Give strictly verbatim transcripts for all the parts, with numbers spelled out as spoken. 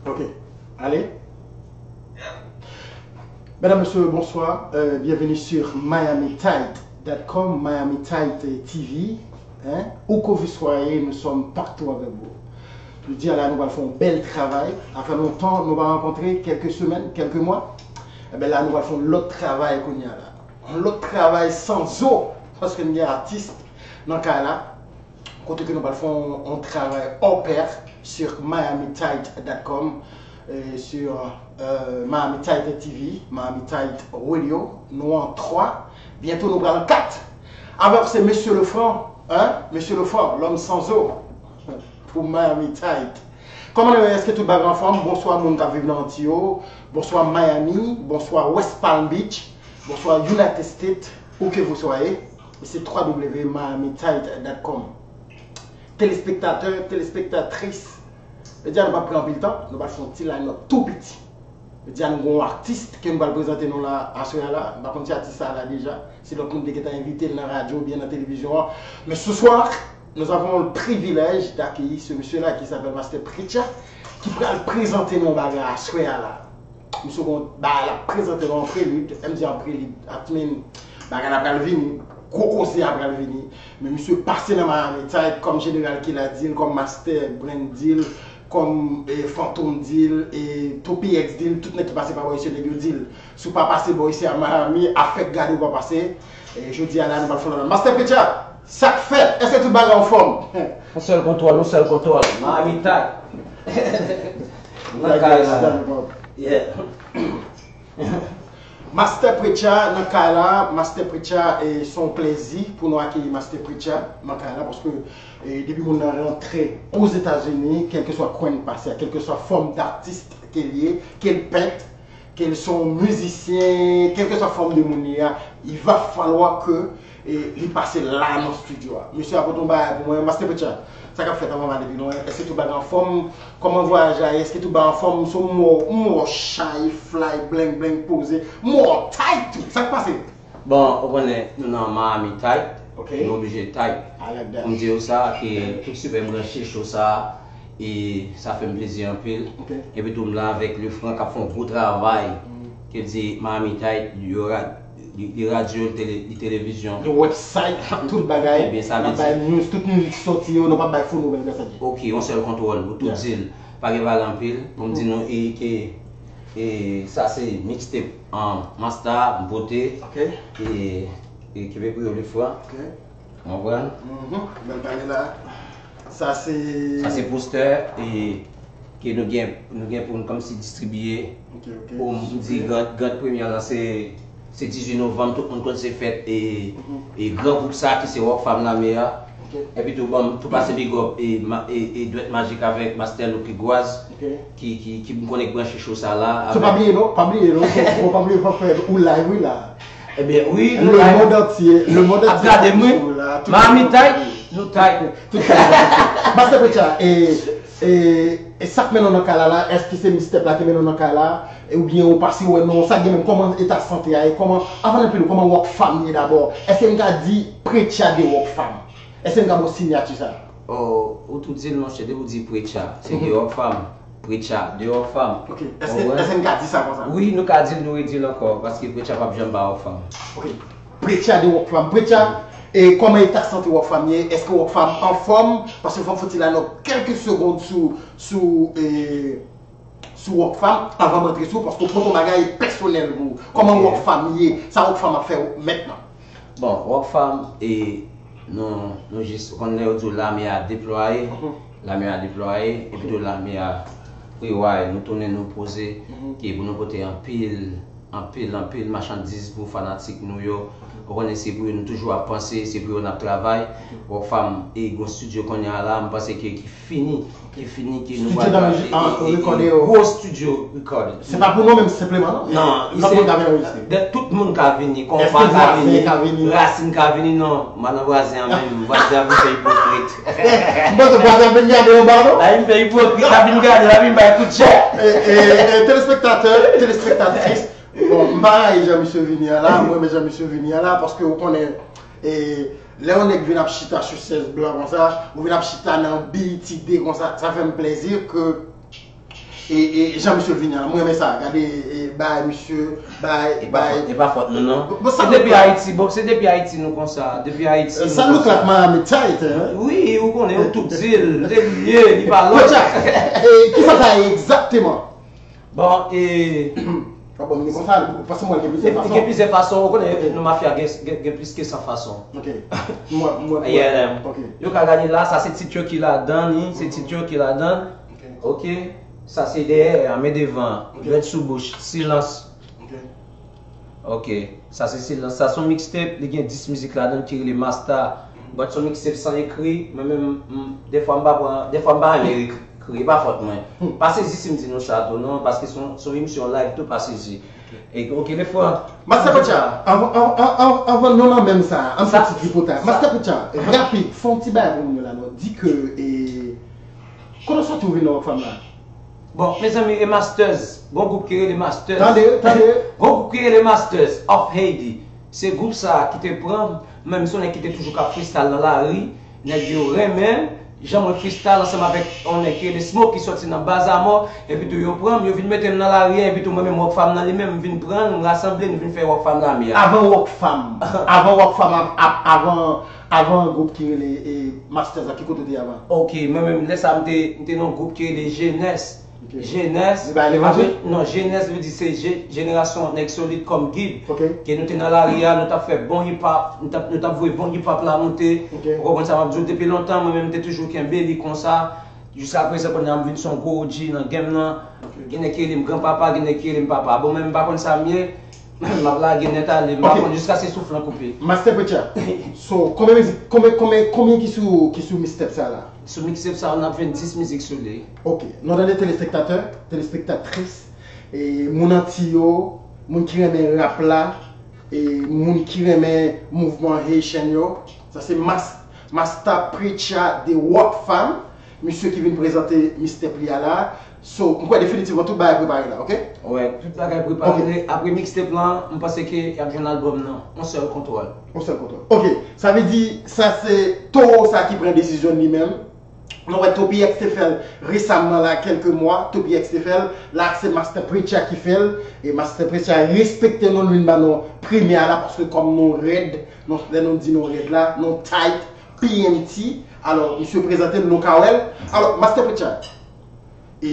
Ok. Allez. Mesdames, Messieurs, bonsoir. Euh, bienvenue sur Miami Tight dot com, Miami Tight T V. Hein? Où que vous soyez, nous sommes partout avec vous. Jodi a la, nou pral fè yon bèl travay. Sa fè lontan nou pa rankontre, kèlke semèn, kèlke mwa. Ebyen la, nou pral fè yon lòt travay kounye a la. Yon lòt travay san zo, paske n gen atis nan kay la. Kote ke nou pral fè yon, yon travay hors pair sur Miami Tight dot com, euh, sur euh, Miami Tight T V, Miami Tight Radio. Nou an twa. Byento nou pral an kat. Avèk se Mesye Lefranc, hein? Mesye Lefranc, lòm san zo pou Miami Tight. Kòman nou ye? Èske tout bagay anfòm? Bonswa moun k ap viv nan Antiyo. Bonswa Miami. Bonswa West Palm Beach. Bonswa United States. Où que vous soyez. E se twa w miami tight dot com. Telespektatè, telespektatris, jodi a nou p ap pran anpil tan, nou pral fè yon ti line-up tou piti. Jodi a nou gen yon atis ke nou pral prezante nou la aswè a la. M pa konn si atis sa a la deja, si lòt moun te gentan envite l nan radyo oubyen nan televizyon an. Men ce soir, nous avons le privilège d'accueillir ce monsieur-là qui s'appelle Master Preacher, ki pral prezante nou yon bagay aswè a la. Misye gon bagay l ap prezante nou an prelid, m di an prelid, that mean bagay la pral vini, gwo koze a pral vini. Men misye pase nan Miami Tight kòm jeneral Kila di l, kòm Master Brand di l, kòm eh, Fantom di l, eh, Topi X di l, tout nèg ki pase pa bò isi nèg yo di l. Si w pa pase bò isi a Miami, afèk gade w pa pase. Eh, jodi a la nou pral fè yon lòt. Master Preacher, sa k fèt? Èske tout bagay anfòm? Yon sèl kontwòl, yon sèl kontwòl. Miami Tight. Nan kay la. Yeah. Master Preacher nan kay la, Master Preacher, e se yon plezi pou nou akeyi Master Preacher nan kay la, paske e, depi moun nan rantre Ozetazini, kèlkeswa kwen l pase a, kèlkeswa fòm datis ke l ye, ke l pent, ke l se yon mizisyen, kèlkeswa fòm de moun li ye a, il va falloir que e, li pase la nan estidyo a. Mesye a pote yon bagay pou mwen, Master Preacher. Sa k ap fèt anvan m ale pi lwen? Èske tout bagay anfòm? Kòman vwayaj la ye? Èske tout bagay anfòm? M wè w chay, fly, bling bling, poze. M wè w tight tou. Sa k pase? Bon, ou konnen nou nan Miami tight. Ok. Nou oblije tight. I like that. Pou m di w sa, ke tout sipè m branche cho sa, e sa fè m plezi anpil. Ok. Epi tou m la avèk Lefranc k ap fè yon gwo travay, ke l di Miami tight, yo rad Li, li radyo, li tele, li televizyon. Li website, tout bagay. Ebyen, sa vle di. N ap bay news, tout mizik ki soti yo, nou p ap bay fo nouvèl, sa di. Ok, yon sèl kontwòl, pou tou di l. Pa gen pale anpil, pou m di nou, e, ke, e, sa se mixtape, an, Masta, m pote, e, e, kenbe pou yo Lefranc. Ou konprann? Bèl bagay la. Sa se. Sa se postè, e, ke nou gen, nou gen pou nou kòmsi distribiye. Ok, ok. Pou m di, gran, gran premyè lan se, se dizuit novanm, tout moun konn se fèt, e, e gran gwoup sa ki se Rockfam Lame a. Ok. Epi tou, ban m tou pase big up, e, ma- e, e Dwèt Majik avèk Master Lucky Gwaz, ok, ki, ki, ki m konnen k branche cho sa la. So, pa bliye non, pa bliye non, so, so, pa bliye, pa fè ou live, wi, la. Ebyen, wi, nou live. Le monde entier, le monde entier ap gade m, wi. Miami tight, nou tight. Tout sa. Master Preacher, e, e, e sa k mennen w nan kay la la, èske se mixtape la ki mennen w nan kay la, e oubyen ou pase wè non, sa gen menm, kòman eta sante a ye, kòman, avan n anpil, kòman Rockfam ye dabò? Èske n ka di Preacher de Rockfam? Èske n ka ba w siyati sa? Oh, ou tou di l, monchè, depi w di Preacher, se de Rockfam. Preacher, de Rockfam. Ok. Èske, èske n ka di sa konsa? Wi, nou ka di l, nou redi l ankò, paske Preacher p ap janm ba Rockfam. Ok. Preacher de Rockfam. Preacher, e kòman eta sante Rockfam ye? Èske Rockfam anfòm? Paske fò m fè ti line up kèlke segonn sou, sou, e, sou Rockfam, anvan m antre sou, paske w pote yon bagay pèsonèl pou ou. Kòman Rockfam ye? Sa Rockfam ap fè mentnan? Bon, Rockfam, e, nou, nou jis, ou konn lè yo di w lame a deplwaye, lame a deplwaye, epi tou lame a preway, nou tounen nou poze, ke pou nou pote anpil, anpil, anpil machandiz pou fanatik nou yo. Ou konnen se pou yo nou toujou ap panse, se pou yo n ap travay. Rockfam, e, gon estidyo kounye a la, m panse ke ki fini, ki fini, ke nou pral pale, e, e, gwo studio recording. Se pa pou nou menm senpleman, non? Non, lòt moun ka vin anrejistre. Tout moun ka vini, konpa ka vini, rasin ka vini, non. Madan vwazen an menm, vwazen an vin fè ipokrit. M panse vwazen an vin gade anba, non? La vin fè ipokrit, la vin gade, la vin bay kout je. E, e, e, telespektatè, telespektatris, bon, m pa rayi jan misye vini an la, m renmen jan misye vini an la, paske ou konnen, e, lè yon nèg vin ap chita sou chèz blan konsa, ou vin ap chita nan B E T de konsa, sa fè m plezi ke E, e jan misye vini an, mwen renmen sa. Gade, e, bay misye, bay, E pa bay. fòt, e pa fòt nou non. Bon, sa Se nou depi la. Ayiti, bon, se depi Ayiti nou konsa. Depi Ayiti nou Sa look konsa. like Miami tight, hein? Wi, ou konnen, ou tout di l, li ye, li pa lòt. Pocha, e, ki sa sa ye egzakteman? Bon, e. Ah bon, men konsa, paske mwen gen plizyè Gen fason. gen plizyè fason, ou konnen, nou mafya gen, gen, gen plis ke san fason. Ok. Mwen, mwen, Yeah. ok. Yo ka gade la, sa se tit yo ki ladan li, se tit yo ki ladan. Ok. Ok. Sa se dèyè, a, men devan, Ok. Dwèt sou bouch, silans. Ok. Ok. Sa se silans. Sa se yon mixtape, li gen dis mizik ladan ki rele Masta. But se yon mixtape san ekri, mwen menm, m- defwa m pa pran, defwa m pa renmen ekri, e pa fòt mwen. Pa sezi si m di nou sa tou non, paske se yon se yon emisyon live tou, pa sezi. E ok, lefwa. Master Pocha, avan, avan, avan, avan nou nan menm sa, an Sa- fè ti tripotay. sa- Master Pocha, rapi, fè yon ti bagay pou moun yo la non. Di ke, e, kote w soti ou vin nan Rockfam la? Bon, mezanmi, e Masters, gon gwoup ki rele Masters. Tande, tande. Gon gwoup ki rele Masters of Haiti. Se gwoup sa a ki te pran m, menm se yon nèg ki te toujou k ap freestyle nan lari, nèg yo renmen jan mwen freestyle ansanm avèk yon nèg ki rele Smoke ki sòti nan Bazamò, epi tou yo pran m, yo vin mete m nan lari a, epi tou mwen menm Rockfam nan li menm, m vin pran l, m rasanble, nou vin fè Rockfam Lame a. Avan Rockfam, avan Rockfam, av- av- avan, avan gwoup ki rele, e, Masters la, ki kote w te ye avan? Ok, mwen menm, lè sa a, m te, m te nan yon gwoup ki rele Jenès. Ok. Jenès. Se pa levanjil? Apre, non, Jenès vle di se je- jenerasyon nèg solid kòm gid. Ok. Ke nou te nan lari a, nou t ap fè bon hip hop, nou t ap, nou t ap voye bon hip hop la monte. Ok. Ou konprann sa m ap di w depi lontan, mwen menm m te toujou kenbe li konsa. Jiska prezan kounye a m vin se yon gwo O G nan game nan. Ok. Gen nèg ki rele m granpapa, gen nèg ki rele m papa. Bon, mwen m pa konn sa m ye. M ap lage nèt ale, m pa Ok. konn jiska se souf lan koupe. Master Pocha, so, konbyen mizik, konbyen, konbyen, konbyen ki sou, ki sou mixtape sa la? Sou mixtape sa, n ap jwenn dis mizik sou li. Ok, nou tande telespektatè, telespektatris, e moun Anti yo, moun ki renmen rap la, e moun ki renmen mouvman Haitian yo. Sa se Mas, Masta Preacha de Rockfam, misye ki vin prezante mixtape li a la. So, m kwè definitivman tout bagay prepare la, ok? Wè, tout bagay prepare. Apre mixtape lan, m panse ke y ap jwenn albòm nan. On sèl kontwòl. On sèl kontwòl. Ok, sa vle di, sa se towo sa ki pran desizyon li menm. Nou wè Toby X te fè l resamman la, kèlke mwa, Toby X te fè l. La, se Master Preacha ki fè l. E Master Preacha respekte nou, nou vin ba nou premye a la, paske kòm nou rèd, nou, lè nou di nou rèd la, nou tight, P M T. Alò, misye prezante l, nou ka wè l. Alò, Master Preacha, e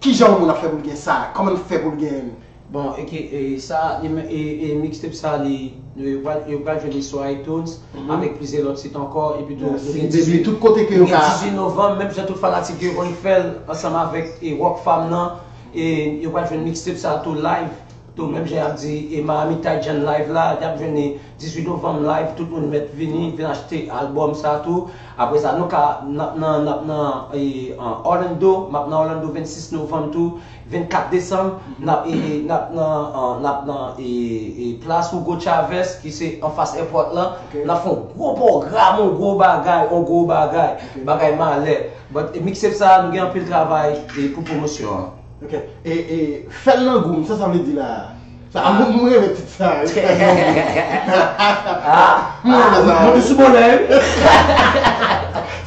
kijan yon moun ap fè pou l gen sa? Kòman l fè pou l gen? Bon, e ke, e, sa, e, e, e mixtape sa, li, yo pral, yo pral jwenn li sou iTunes, avèk plizyè lòt sit ankò, epi tou, nou gen Depi tout kote ke yo nou gen ka. Dizuit novanm, menm jan tout fanatik yo konn fè l, ansanm avèk, e, Rockfam nan, e, yo pral jwenn mixtape sa tou live, tou menm jan y ap di, e, Miami Tight Jan live la, y ap jwenn li dizuit novanm live, tout moun mèt vini, vin achte albòm sa tou. Apre sa, nou ka, n ap nan, n ap nan, e, an Orlando, m ap nan Orlando vennsis novanm tou, vennkat desanm, n ap, e, e, n ap nan, an, n ap nan, e, e, plas Hugo Chavez, ki se anfas èpòt lan. Ok. N ap fè yon gwo pwogram, yon gwo bagay, yon gwo bagay, Ok. bagay malè. But, e, mixtape sa, nou gen anpil travay, e, pou pwomosyon an. Ok. E, e, fè l nan gou m, sa sa vle di la? Sa, mwen, mwen renmen tit sa. Fè l nan gou m. Ah, Mwen renmen sa. Mwen sou bonè, wi.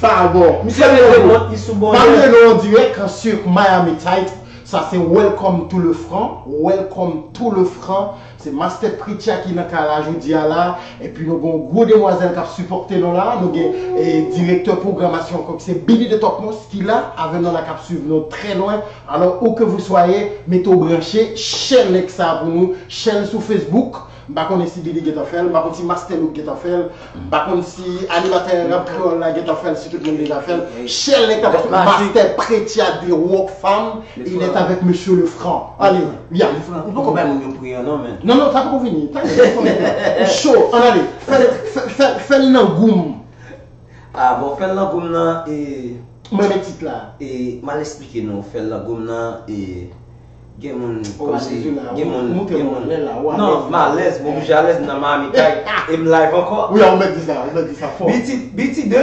Sa bon. Misye mete mont li sou Pa bonè. bliye nou an dirèk sur Miami Tight. Sa se Welcome to le Franc. Welcome to le Franc. Se Master Preacha ki nan kay la jodi a la. Epi nou gen yon gwo demwazèl k ap sipòte nou la. Nou gen, e, direktè pwogramasyon ankò ki se Billy de Topmos ki la avè nou la, k ap swiv nou trè lwen. Alò, où que vous soyez, mete w branche, share link sa pou nou, share l sou Facebook. M pa konnen si Billy gentan fè l, m pa konn si Master Look gentan fè l, m pa konn si animatè rap kreyòl la gentan fè l, si tout moun deja fè l. Share link la, paske Master Preacha de Rockfam, il est avec Monsieur Lefranc. Ale, ya. Ou poko bay moun yo pri an non, men. Non, non, sa poko fini. Ou cho, ann ale. Fè, fè, fè, fè l nan gou m. Ah, bon, fè l nan gou m nan, e, Mwen renmen tit la. E m al eksplike nou, fè l nan gou m nan, e gen moun, kòmsi, gen moun, gen moun. Non, m alèz, m oblije alèz nan Miami kay, e m live ankò. Wi, ou mèt di sa, ou mèt di sa fò. B T, B T de?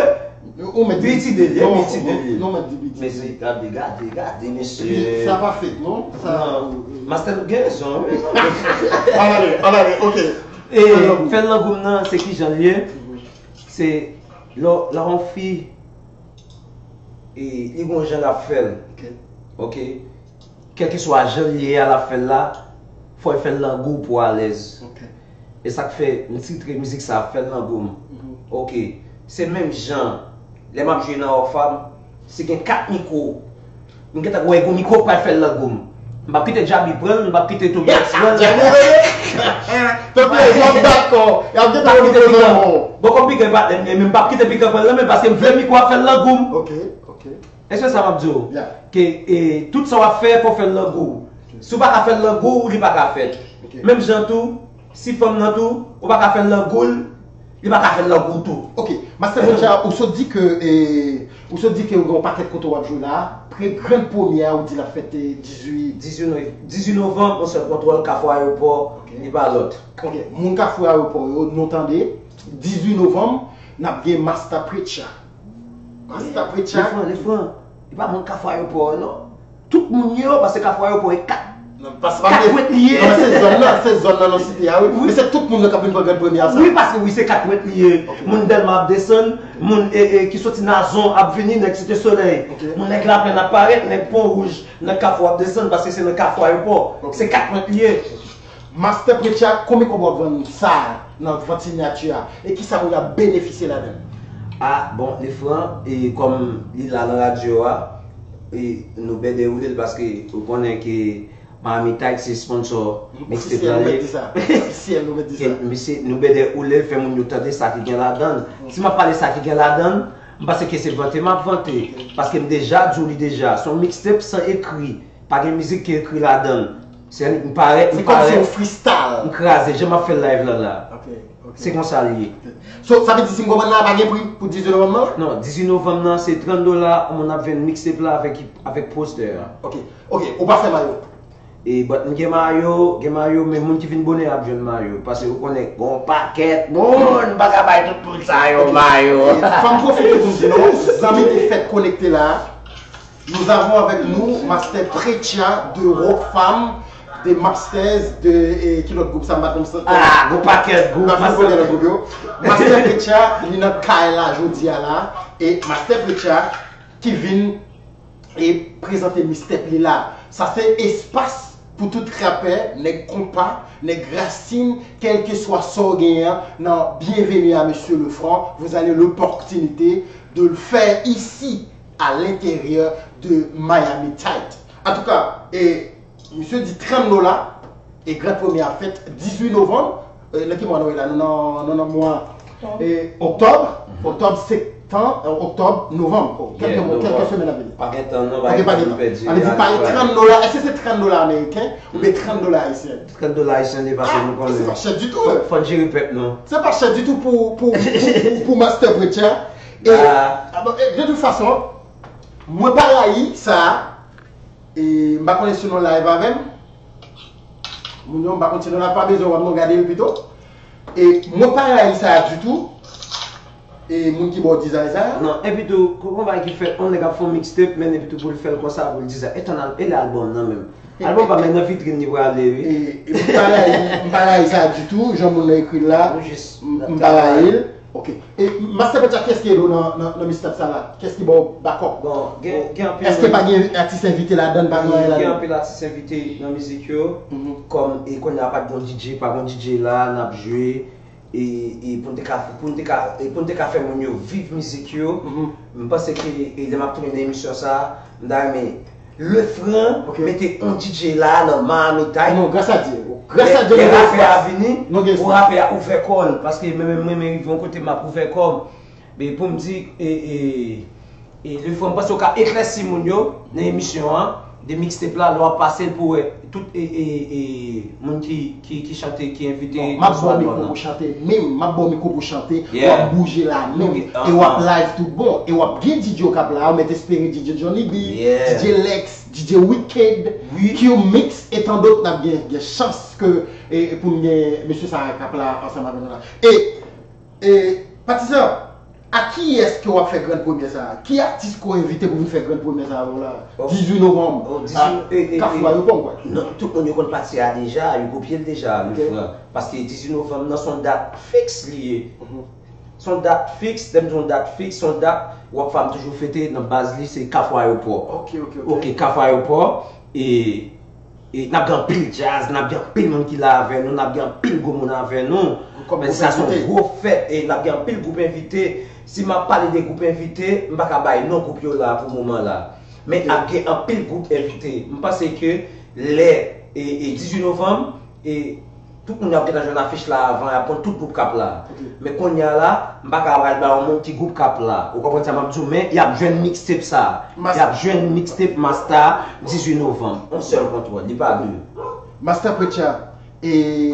Ou mèt di B T de, ye, B T de. Non, mèt di B T. Mesye, gade, gade, gade, mesye. Sa pa fake, non? Sa. Non. Master Look gen rezon, wi. Ann ale, ann ale, ok. E fè l nan gou m nan, se kijan l ye? Se lè, lè yon fi, e, li gon jan l ap fè l. Ok. Kèlkeswa jan l ye a, l ap fè l la, fò l fè l nan gou pou alèz. E sa k fè m titre mizik sa a Fè l nan gou m. Oke. Se menm jan, lè m ap jwe nan Rockfam, si gen kat mikwo, m gentan wè gon mikwo k pral fè l nan gou m. M p ap kite Djaby pran l, m p ap kite Toby X pran l. Tanpri, m ap bat kò. Y ap gentan repoze nan men w. Bon, kòm pikan patnè m ye, men m p ap kite pikan pran l nan men l, paske m vle mikwo a fè l nan gou m. Èske sa m ap di w? Ke, e, tout sa w ap fè, fò w fè l nan gou w. Si w pa ka fè l nan gou w, li pa ka fèt. Menm jan tou, si fanm nan tou, ou pa ka fè l nan gou l, li pa ka fè l nan gou w tou. Ok, Master Preacher, ou sot di ke, e, ou sot di ke ou gen yon pakèt kote w ap jwe la. Pre grann premyè a, ou di l ap fèt, e, dizuit. Dizuit novanm, yon sèl kontwòl, Kafou Ayewopò, li pa lòt. Ok, moun Kafou Ayewopò yo, nou tande, dizuit novanm, n ap gen Master Preacher. Master Preacher. Li fran, li fran. Li pa moun Kafou Ayewopò, non. Tout moun yo, paske Kafou Ayewopò e kat. Kat pwent li ye. Non, se zòn nan, se zòn nan, nan site a, wi. Men se tout moun nan k ap vin pran grenn premye a sa. Wi, paske wi, se kat pwent li ye. Moun Dèlma ap desann, moun, e, e, ki soti Nazon ap vini, nèg Site Solèy. Moun nèg Laplèn ap parèt, nèg Pon Wouj, nan Kafou ap desann, paske se nan Kafou Ayewopò. Se kat pwent li ye. Master Preacher, konbyen kòb w ap vann sa a nan vant sinyati a? E kisa moun ap benefisye ladan l? Ah, bon, li fran, e kòm li la nan radyo a, e nou bèdè woule l paske ou konnen ke Miami Tight se sponsor mixtape la li ye. Ofisyèl, nou mèt di sa. Ofisyèl, nou mèt di sa. Misye, nou bèdè woule l, fè moun yo tande sa ki gen ladan l. Si m ap pale sa ki gen ladan l, m panse ke se vante m ap vante, paske m deja di w li deja, se yon mixtape san ekri. Pa gen mizik ki ekri ladan l. Se annik m parèt, m parèt. Se kòmsi yon freestyle. M kraze, jan m ap fè live lan la. Ok, ok. Se konsa l ye. Ok. So, sa vle di si m konprann la, pa gen pri pou dizuit novanm nan? Non, dizuit novanm nan, se trant dola, yon moun ap jwenn mixtape la avèk, avèk postè a. Ok, ok, ou pa fè mayo? E, but m gen mayo, gen mayo, men moun ki vin bonè ap jwenn mayo. Paske ou konnen, gon pakèt moun, m pa ka bay tout moun sa yo mayo. Ok. E, fò m pwofite pou m di nou, zanmi ki fèk konekte la, Nous avons avec nous Master Preacher de Rockfam, de Masters, de, e, ki lòt gwoup sa, m pa konn sa. Ah, gon pakèt gwoup, Master. Master Preacher, li nan kay la jodi a la. E Master Preacher ki vin e prezante mixtape li la. Sa se espas pou tout rapè, nèg konpa, nèg rasin, kèlkeswa sa w genyen an, nan Bienvenue à Monsieur Lefranc, vous avez l'opportunité de le faire ici. À l'intérieur de Miami Tight. Antouka, e, misye di trant dola, e grann premye a fèt dizuit novanm, e, nan ki mwa nou ye la? Nou nan, nou nan mwa, e, oktòb, oktòb, septanm, e, oktòb, novanm. Kèlke mwa, kèlke semèn ap vini. Pa gen tan non, pa gen tan nou pèdi. Sa vle di pa gen trant dola, èske se trant dola ameriken oubyen trant dola ayisyen? Trant dola ayisyen li, paske nou konnen. Se pa chè ditou. Fò n jere pèp nou. Se pa chè ditou pou, pou, pou, pou Master Preacher. E, ah, bon, e, de tout fason, mwen pa rayi sa a. E, m pa konnen si nou live avè m. Moun yo, m pa konn si nou live, pa bezwen wè m, nou gade l pito. E, mwen pa rayi sa a ditou. E, moun ki ba w dizay sa a. Non, epi tou, kou, gon bagay ki fè, yon nèg ap fè yon mixtape, men epi tou pou l fè l konsa, pou l dizay. E tann al-, e lè albòm nan menm? Albòm pa menm nan vitrin li prale, wi. E, e, m pa rayi, m pa rayi sa a ditou, jan moun nan ekri l la, m, m pa rayi l. Ok. E Master Preacher, kiyès ki ede w nan, nan, nan mixtape sa la? Kiyès ki ba w backup? Bon, gen, gen anpil. Èske pa gen atis envite ladan l, pa gen anyen ladan l? Gen anpil atis envite nan mizik yo. Kòm, e kounye a pa t gon D J, pa gon D J la, n ap jwe. E, e pou n te ka, pou n te ka, e pou n te ka fè moun yo viv mizik yo, m panse ke, e lè m ap tounen nan emisyon sa a, m ta renmen Lefranc mete yon D J la nan Miami Tight. Non, gras a Dye. Gras a Dye, lè rapè a vini, pou rapè a ouvè kò l. Paske mwen menm, mwen menm rive yon kote m ap ouvè kò m. Men pou m di, e, e, e Lefranc, m panse w ka eklèsi moun yo nan emisyon an, de mixtape la, lè w ap pase l pou wè tout, e, e, e, moun ki, ki, ki chante, ki envite. Bon, m ap ba w mikwo pou chante menm, m ap ba w mikwo pou chante, w ap bouje la menm, e w ap live tout bon, e w ap gen D J yo k ap la, ou mèt espere D J Johnny B, D J Lex, D J Wicked, Q-Mix, e tan dòt n ap gen, gen chans ke, e, e pou n gen mesye sa a k ap la ansanm avè nou la. E, e, Patizan, a kiyès ke w ap fè grann premyè sa a? Ki atis ke w envite pou vin fè grann premyè sa a pou w la? Dizuit novanm. Kafou Ayewopò, m kwè. Non, tout moun yo konn pati a deja, yo kopye l deja, Lefranc. Paske dizuit novanm nan se yon dat fiks li ye. Se yon dat fiks, lè m di yon dat fiks, se yon dat Rockfam toujou fete nan baz li, se Kafou Ayewopò. Ok, ok, ok. Ok, Kafou Ayewopò. E, e n ap gen anpil djaz, n ap gen anpil moun ki la avè nou, n ap gen anpil gwo moun avè nou. Men sa se yon gwo fèt, e n ap gen anpil gwoup envite. Si m ap pale de gwoup envite, m pa ka bay non gwoup yo la pou moman la. Men ap gen anpil gwoup envite. M panse ke lè e, e dizuit novanm, e tout moun ap gentan jwenn afich la avan, y ap konn tout gwoup k ap la. Men kounye a la, m pa ka pral ba yon moun ki gwoup k ap la. Ou konprann sa m ap di w, men y ap jwenn mixtape sa. Y ap jwenn mixtape Masta dizuit novanm. On sèl kontwòl, li pa de. Masta Preacha, e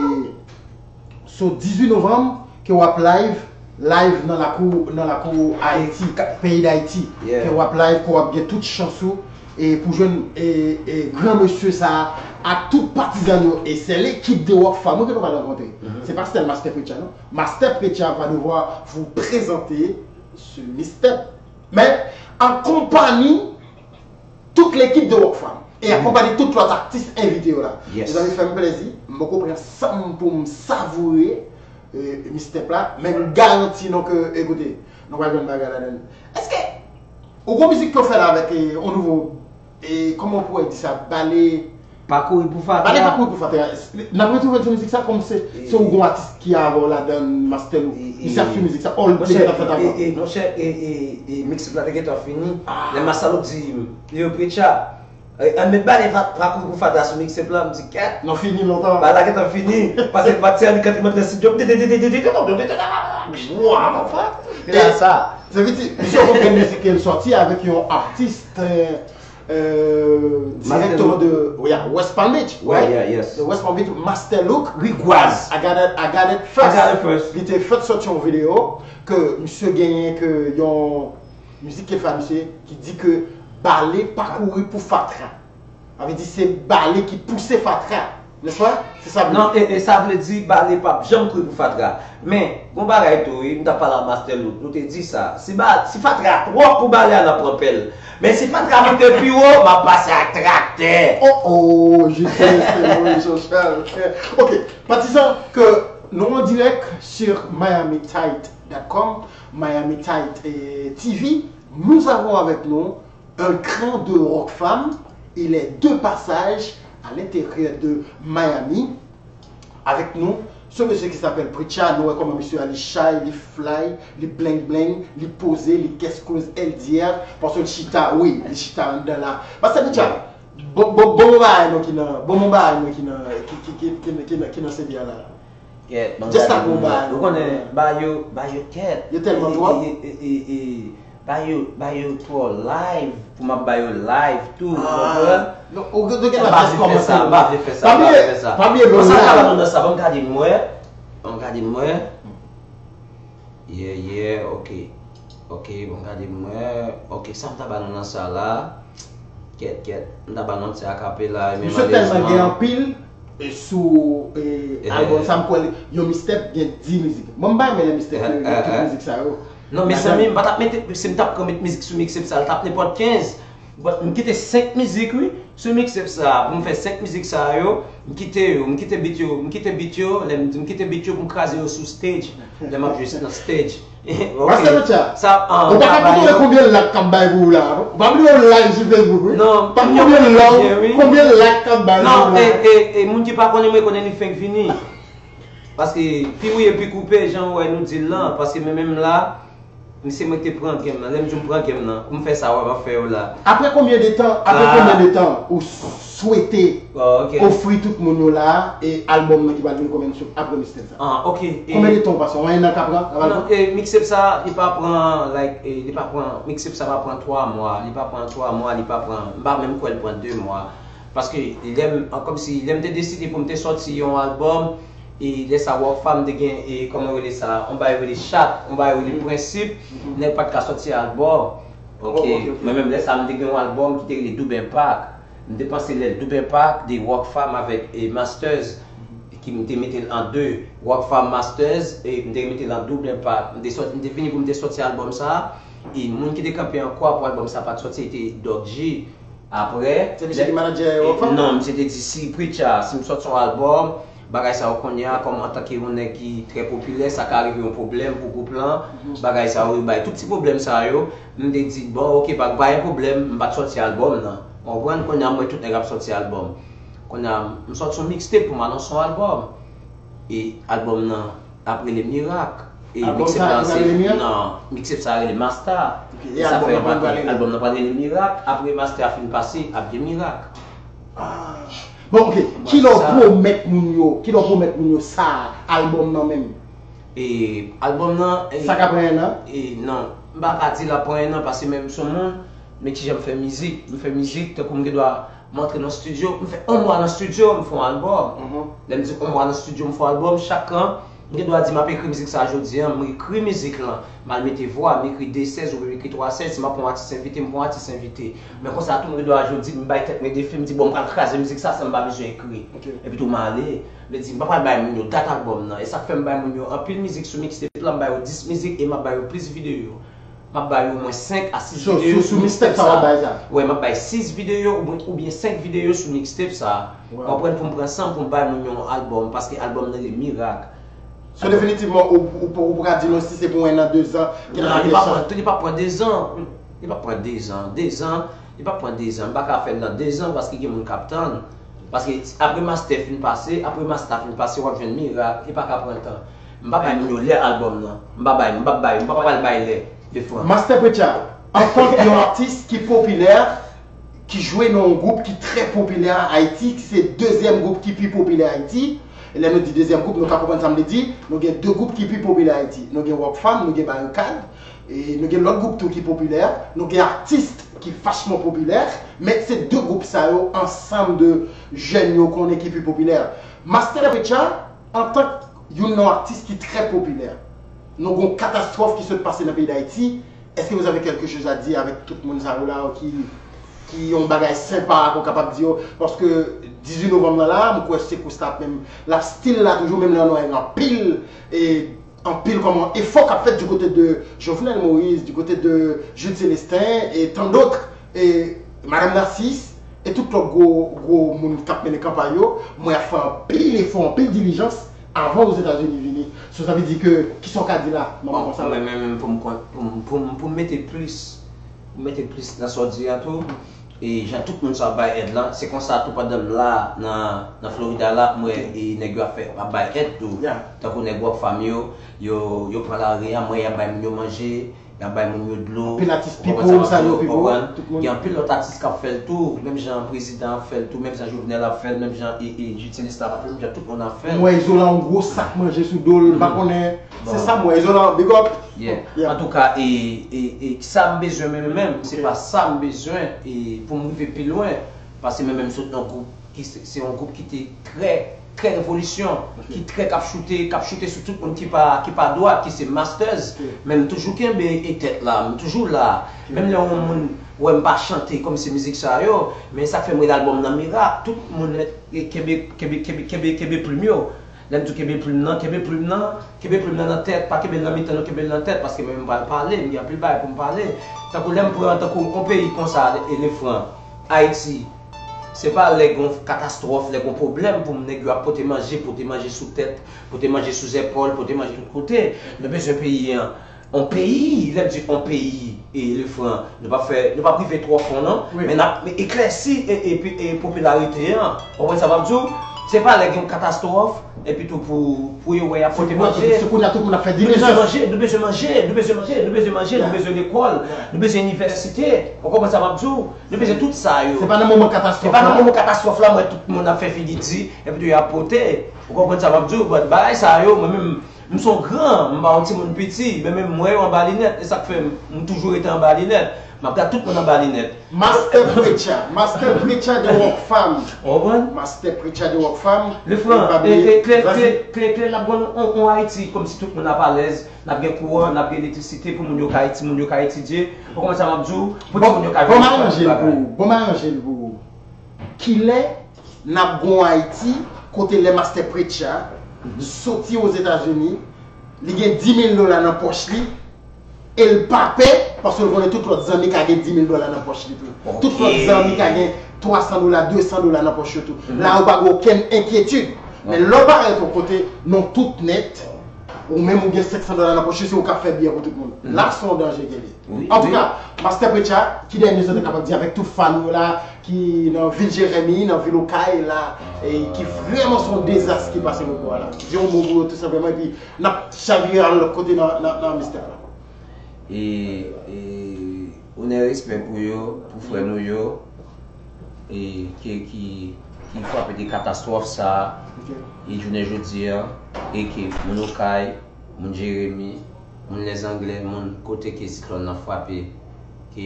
sou dizuit novanm ke w ap live, live nan lakou, nan lakou Ayiti, peyi Dayiti, ke w ap live, ke w ap gen tout chans ou e pou jwenn e, e gran mesye sa a ak tout patizan yo, e se lekip de Rockfam wi ke nou pral rankontre. Se pa sèl Master Preacha non. Master Preacha va devoir vous présenter ce mixtape, men an konpanyi tout lekip de Rockfam e an konpanyi tout lòt atis envite yo la. Mezanmi, fè m plezi, m poko pran san m pou m savoure e, mixtape la, men m garanti nou ke, ekoute, nou pral jwenn bagay ladan l. Èske ou gon mizik ke w fè la avèk e, on nouvo, e, kòman w pourrait di sa, bale? Pa kouri pou fatra. Bale pa kouri pou fatra. N ap retwouve l sou mizik sa kòm se, se ou gon atis ki avè w ladan, Master Lou. Misye ap sou mizik sa, all te gentan fèt avan. Monchè, e, e, e, mixtape la te gentan fini. Lè Masta Lou di m, yo, Preacha, ann met bale pa kouri pou fatra sou mixtape la, m di kèt. Non, fini lontan. Bagay la gentan fini. Paske Master Lou kanpe nan estidyo. Waw, papa. Sa vle di, misye gon grenn mizik ke l sòti avèk yon atis, e, direktman de, yeah, West Palm Beach, right? Yeah, yes. De West Palm Beach, Master Look. Rigwaz. I got it, I got it first. I got it first. Li te fèk sòti yon videyo ke misye genyen ke yon mizik ke l fè a misye ki di ke bale pa kouri pou fatra. Sa vle di se bale ki pouse fatra. Nèspa? Se sa vle di. Non, e, e sa vle di bale p ap janm kouri pou fatra. Men, gon bagay tou, wi, m t ap pale a Master Look, nou te di sa. Si, ba, si fatra twòp pou bale a, n ap pran pèl. Men si fatra monte pi wo, m ap pase ak traktè. Oh, oh, Justin, c'est bon, Jean-Charles. Ok, patizan, ke nou an dirèk sur miami tight dot com, Miami Tight, eh, T V, nous avons avec nous un cran de Rockfam, il est de passage à l'intérieur de Miami avec nous. Ce monsieur qui s'appelle Preacha, nou wè kòman misye a, li chay, li fly, li bling bling, li poze, li cash close L D R, paske l chita, wi, li chita anndan la. Pastè Preacha, bon, bon, bon bagay nou ki nan, bon, bon bagay nou ki nan, ki, ki nan C D a la. Kèt, ban m gade moun nan. Ou konnen, ba yo, ba yo kèt. Yo tèlman twòp. E, e, e, e, e, ba yo, ba yo twò live pou m ap ba yo live tou, ou konprann? Non, ou gen, ou gen la jis kòmanse. M pa vle fè sa, m pa vle fè sa, m pa vle fè sa. Pa bliye, pa bliye nou live. Sa m ta ba nou nan sa, ban m gade m wè. Ban m gade m wè. Yeah, yeah, ok. Ok, bon, gade m wè. Ok, sa m ta ba nou nan sa la. Kèt, kèt. M ta ba nou ti akapela, men malèrezman. Misye tèlman gen anpil e sou e, albòm sa, m kwè li, yon mixtape gen dis mizik. Bon, m pa renmen lè mixtape yo gen tout mizik sa yo. Non, mezanmi, m pa t ap mete, si m t ap pran met mizik sou mixtape sa, l t ap nenpòt kenz. But m kite senk mizik, wi. Sou mixtape sa, pou m fè senk mizik sa yo, m kite yo, m kite beat yo, m kite beat yo, lè m di m kite beat yo pou m kraze yo sou stage, lè m ap jwe nan stage. Ok. Pastè Preacha, sa, ah, ou pa ka kontwole konbyen like k ap bay pou ou la, non? Ou pa bliye w live sou Facebook, wi. Non, pa konbyen like, konbyen like k ap bay pou ou la. Non, e, e, e, moun ki pa konnen mwen, konnen li fenk vini. Paske pi mouye, pi koupe, jan w wè nou di l lan, paske mwen menm la, se mwen ki te pran game nan. Lè m di w m pran game nan, pou m fè sa w wè m ap fè yo la. Apre konbyen de tan, apre konbyen de tan ou swete ofri tout moun yo la e albòm nan ki pral vin konbyen sou apre mixtape sa? Ah, ok. Konbyen de tan ou pase? Yon ennan k ap pran? Non, e, mixtape sa, li pa pran, like, e, li pa pran, mixtape sa pa pran twa mwa, li pa pran twa mwa, li pa pran, m pa menm kwè l pran de mwa. Paske lè m, kòmsi, lè m te deside pou m te sòti yon albòm, e lè sa Rockfam te gen, e kòman yo rele sa, yon bagay yo rele chat, yon bagay yo rele prensip, nèg pa t ka sòti albòm. Ok, mwen menm lè sa m te gen yon albòm ki te rele Double Impact. M te panse lè Double Impact de Rockfam avèk e Masters, ki m te mete l an de, Rockfam Masters, e m te mete l an Double Impact. M te sòti, m te vini pou m te sòti albòm sa, e moun ki te kanpe an kwa pou albòm sa pa t sòti, se te Doc G. Apre, se misye ki manadjè Rockfam? Non, misye te di si Preacha, si m sòti yon albòm, bagay sa yo kounye a, kòm antanke yon nèg ki trè popilè, sa ka rive yon pwoblèm pou gwoup lan, bagay sa yo, bay tout ti pwoblèm sa yo, m te di, bon, ok, pa, pa gen pwoblèm, m pa t sòti albòm nan. Konprann? Kounye a m wè tout nèg ap sòti albòm. Kounye a m sòti yon mixtape pou m anonse yon albòm. E albòm nan ap rele Mirak. E albòm mixtape sa la ap rele Mirak? Non, mixtape sa a rele Masta. E sa fè albòm nan pral rele Mirak. Apre Masta a fin pase, ap gen Mirak. Bon, ok. Kilè w pwomèt moun yo, kilè w pwomèt moun yo sa, albòm nan menm? E albòm nan. Sa ka pran en an? E non, m pa ka di l ap pran en an paske menm m se yon moun, men kijan m fè mizik. M fè mizik tankou m gen dwa m antre nan estidyo, m fè yon mwa nan estidyo, m fè yon albòm. Lè m di yon mwa nan estidyo, m fè yon albòm, chak an, m gen dwa di m ap ekri mizik sa jodi a, m ekri mizik lan, m al mete vwa, m ekri de sèz oubyen m ekri twa sèz, si m ap pran yon atis envite, m pran yon atis envite. Men konsa tou m gen dwa jodi, m bay tèt mwen defi, m di bon, m pral kraze mizik sa san m pa bezwen ekri. Epi tou m ale. Vle di, m pa pral bay moun yo dat albòm nan. E sa k fè m bay moun yo anpil mizik sou mixtape la, m ba yo dis mizik e m ap ba yo plis videyo. M ap ba yo omwen senk a sis videyo sou mixtape sa. Wè, m ap bay sis videyo oubyen senk videyo sou mixtape sa. Konprann, pou m pran san m pou m bay moun yo yon albòm, paske albòm nan rele Mirak. So definitivman, ou, ou, ou pral di nou si se pou en an, de zan, ki nan kesyon. Li p ap pran de zan. Li p ap pran de zan. De zan, li p ap pran de zan. M pa ka fè l nan de zan paske gen moun k ap tann. Paske apre Masta fin pase, apre Masta fin pase, w ap jwenn Mirak, li pa ka pran tan. M pa bay moun yo lè albòm nan. M pa bay, m p ap bay, m pa pral bay lè. Lefran. Master Preacher, antanke yon atis ki popilè, ki jwe nan yon gwoup ki trè popilè Ayiti, ki se dezyèm gwoup ki pi popilè Ayiti. E lè nou di dezyèm gwoup, nou ka konprann sa m vle di. Nou gen de gwoup ki pi popilè Ayiti. Nou gen Rockfam, nou gen Barikad, e nou gen lòt gwoup tou ki popilè. Nou gen atis ki vachman popilè, men se de gwoup sa yo ansanm de jèn yo konnen ki pi popilè. Master Preacher, antank youn nan atis ki trè popilè, nou gen yon katastwòf ki sot pase nan peyi Dayiti. Est-ce que vous avez quelque chose à dire avec tout moun sa yo la ki ki yon bagay senpa pou kapab di yo, paske dizuit novanm nan la, m kwè Secours la menm, l ap still la toujou, menm lè nou wè anpil, e anpil kòman efò k ap fèt du côté de Jovenel Moïse, du côté de Jude Célestin, et tant d'autres, e Madame Narcisse, e tout lòt gwo gwo moun k ap mennen kanpay yo, m wè y ap fè anpil efò, anpil dilijans avan Ozetazini vini. So sa vle di ke, kisa w ka di la, manman konsa la? Mwen menm, pou m, pou m, pou m, pou m mete plis, pou m mete plis nan sa w di a tou, e jan tout moun sa ap bay èd lan, se konsa tou pandan m la nan, nan Florida la, m wè e nèg yo ap fè, ap bay èd tou. Tankou nèg Rockfam yo, yo, yo pran lari a, m wè y ap bay moun yo manje, y ap bay moun yo dlo. Anpil atis pipo, sa yo pipo, tout moun. Gen anpil lòt atis k ap fè l tou, menm jan prezidan ap fè l tou, menm jan Jovenel ap fè l, menm jan e, e, Jude Célestin ap fè l, menm jan tout moun ap fè l. M wè Izolan yon gwo sak manje sou do l, m pa konnen. Se sa m wè, Izolan, big up. Yeah. Antouka, e, e, e, sa m bezwen menm, menm, se pa sa m bezwen, e, pou m rive pi lwen, paske menm, menm sot nan gwoup ki se, se yon gwoup ki te trè, trè revolisyon, ki trè k ap choute, k ap choute sou tout moun ki pa, ki pa dwat, ki se Masters. Men m toujou kenbe e tèt la, m toujou la. Menm lè yon moun wè m pa chante kòm se mizik sa yo, men sa k fè m rele albòm nan Mirak, tout moun kenbe, kenbe, kenbe, kenbe, kenbe plim yo. Lè m di w kenbe plim nan, kenbe plim nan, kenbe plim nan nan tèt, pa kenbe l nan mitan non, kenbe l nan tèt, paske mwen menm m pral pale, m gen anpil bagay pou m pale. Tankou lè m pran tankou yon peyi konsa, e Lefran, Ayiti, se pa lè gen yon katastwòf, lè gen yon pwoblèm pou nèg yo ap pote manje, pote manje sou tèt, pote manje sou zèpòl, pote manje tout kote. Nou bezwen peyi an, yon peyi, lè m di yon peyi, e Lefran, nou p ap fè, nou p ap rive twò fon non, men n ap eklèsi e, e, e popilarite an. Ou konprann sa m ap di w? Se pa lè gen yon katastwòf, epi tou pou, pou yo wè y ap pote manje. Se kounye a tout moun ap fè dilijans. Nou bezwen manje, nou bezwen manje, nou bezwen manje, nou bezwen manje, nou bezwen lekòl, nou bezwen inivèsite. Ou konprann sa m ap di w? Nou bezwen tout sa yo. Se pa nan moman katastwòf la. Se pa nan moman katastwòf la, m wè tout moun ap fè figi di, epi tou y ap pote. Ou konprann sa m ap di w? But bagay sa yo, mwen menm, m se yon gran, m pa yon timoun piti, men menm m wè yo anba linèt, e sa k fè m, m toujou rete anba linèt. M ap gad tout moun anba linèt. Master Preacher, Master Preacher de Rockfam. Ou konprann? Master Preacher de Rockfam. Lefran, e, e, klè, klè, klè, klè, n ap gen yon, yon Ayiti kòmsi tout moun ap alèz, n ap gen kouran, n ap gen elektrisite pou moun yo ka, timoun yo ka etidye. Ou konprann sa m ap di w? Pou timoun yo ka jwenn travay. Bon, m aranje l pou ou. Bon, m aranje l pou ou. Kilè n ap gen yon Ayiti kote lè Master Preacher soti Ozetazini, li gen dis mil dola nan pòch li, e l pa pè, paske l konnen tout lòt zanmi ka gen dis mil dola nan pòch li tou. Tout lòt zanmi ka gen twa san dola, de san dola nan pòch yo tou. La ou pa gen okenn enkyetid. Men lè w parèt yon kote, non tout nèt, Ou menm ou gen senk san dola nan pòch ou, se ou k ap fè biyè pou tout moun. La se yon danje ke li ye. Antouka, Master Preacher, ki dènye sa w te kapab di avèk tout fan ou yo la, ki nan vil Jeremi, nan vil Okay la, e ki vrèman se yon dezas ki pase nan kò a la. Di yon mo pou yo tou senpleman, epi n ap chavire al lòt kote nan, nan, nan mistè la. E, e onè respè pou yo, pou frè nou yo, e ke ki, ki frape de katastwòf sa a, e jounen jodi a, e ke moun Okay, moun Jeremi, moun Lèzanglè, moun kote ke siklòn nan frape, ke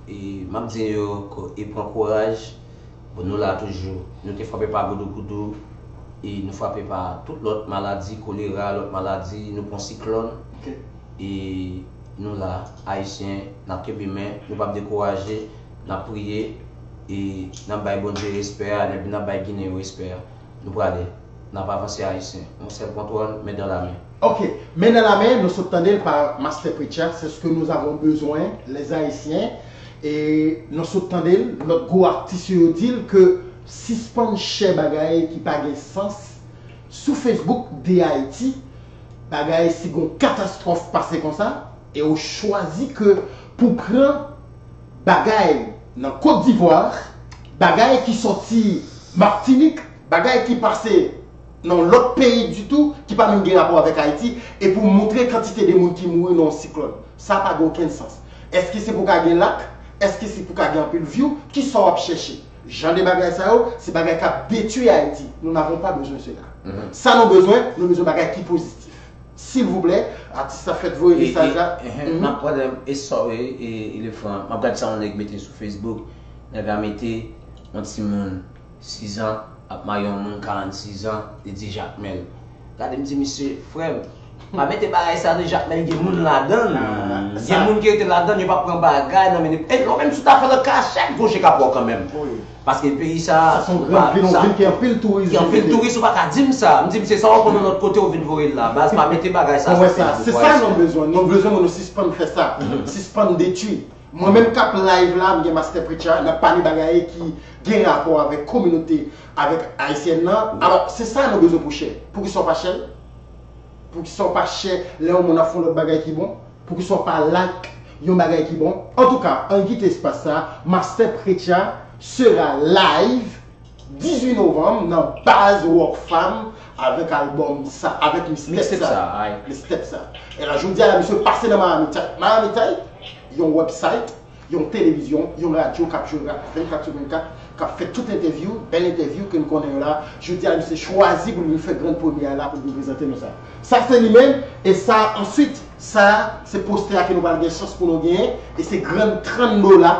e, m ap di yo ke e pran kouraj, bon, nou la toujou. Nou te frape pa goudougoudou, e nou frape pa tout lòt maladi, kolera, lòt maladi, nou pran siklòn, e nou la, Ayisyen, n ap kenbe men, nou p ap dekouraje, n ap priye, e n ap bay Bondye respè a, epi n ap bay Ginen yo respè a. Nou prale. N ap avanse Ayisyen. Yon sèl kontwòl, men dan la men. Ok, men dan la men, nou sot tande l pa Master Preacher, c'est ce que nous avons besoin, les Haïtiens. E nou sot tande l, lòt gwo atis yo di l ke sispann share bagay ki pa gen sans sou Facebook de Ayiti, bagay si gon katastwòf pase konsa, e ou chwazi ke pou pran bagay nan Kot Divwa, bagay ki sòti Matinik, bagay ki pase nan yon lòt peyi ditou, ki pa menm gen rapò avèk Ayiti, e pou moutre kantite de moun ki mouri nan yon siklòn. Sa pa gen okenn sans. Èske se pou ka gen like? Èske se pou ka gen anpil view? Kisa w ap chèche? Jan de bagay sa yo, se bagay k ap detwi Ayiti. Nous n'avons pas besoin cela. Sa nou bezwen, nou bezwen bagay ki pozitif. Silvouplè, atis la fèt voye mesaj la. M ap pran e sorry, e elefan, m ap gad sa yon nèg mete sou Facebook. Nèg la mete yon timoun sizan ap marye yon moun karannsizan, li di Jakmèl. Gade m di misye, frè m, pa mete bagay sa de Jakmèl, gen moun ladan l. Gen moun ki rete ladan l, yo p ap pran bagay nan men. E lè w menm si w ta fè l an kachèt, gwo je k ap wè w kanmenm. Paske peyi sa, se yon gran vil, yon vil ki anpil touris. Ki anpil touris, ou pa ka di m sa. M di misye, sa w ap pran nan lòt kote, ou vin voye l la. Baz, pa mete bagay sa sou Facebook. Se sa nou bezwen. Nou bezwen moun nou sispann fè sa. Sispann detwi. Mwen menm k ap live la, m gen Master Preacher, n ap pale bagay ki gen rapò avèk kominote, avèk ayisyèn nan. Alò, se sa nou bezwen pou share. Poukisa w pa share l? Poukisa w pa share lè yon moun ap fè yon lòt bagay ki bon? Poukisa w pa like yon bagay ki bon? Antouka, ann kite espas sa, Master Preacher sera live dizuit novanm nan Baz Rock Fam avèk albòm sa, avèk mixtape sa. Mixtape sa. E la, jodi a la, misye pase nan Miami Tight. Miami Tight, yon website, yon televizyon, yon radyo k ap jwe rap vennkat sou vennkat, k ap fè tout entèvyou, bèl entèvyou ke n konnen yo la. Jodi a, misye chwazi pou l vin fè grenn premyè a la pou l vin prezante nou sa. Sa se li menm, e sa answit, sa se postè a ke nou pral gen chans pou nou genyen, e se grenn trant dola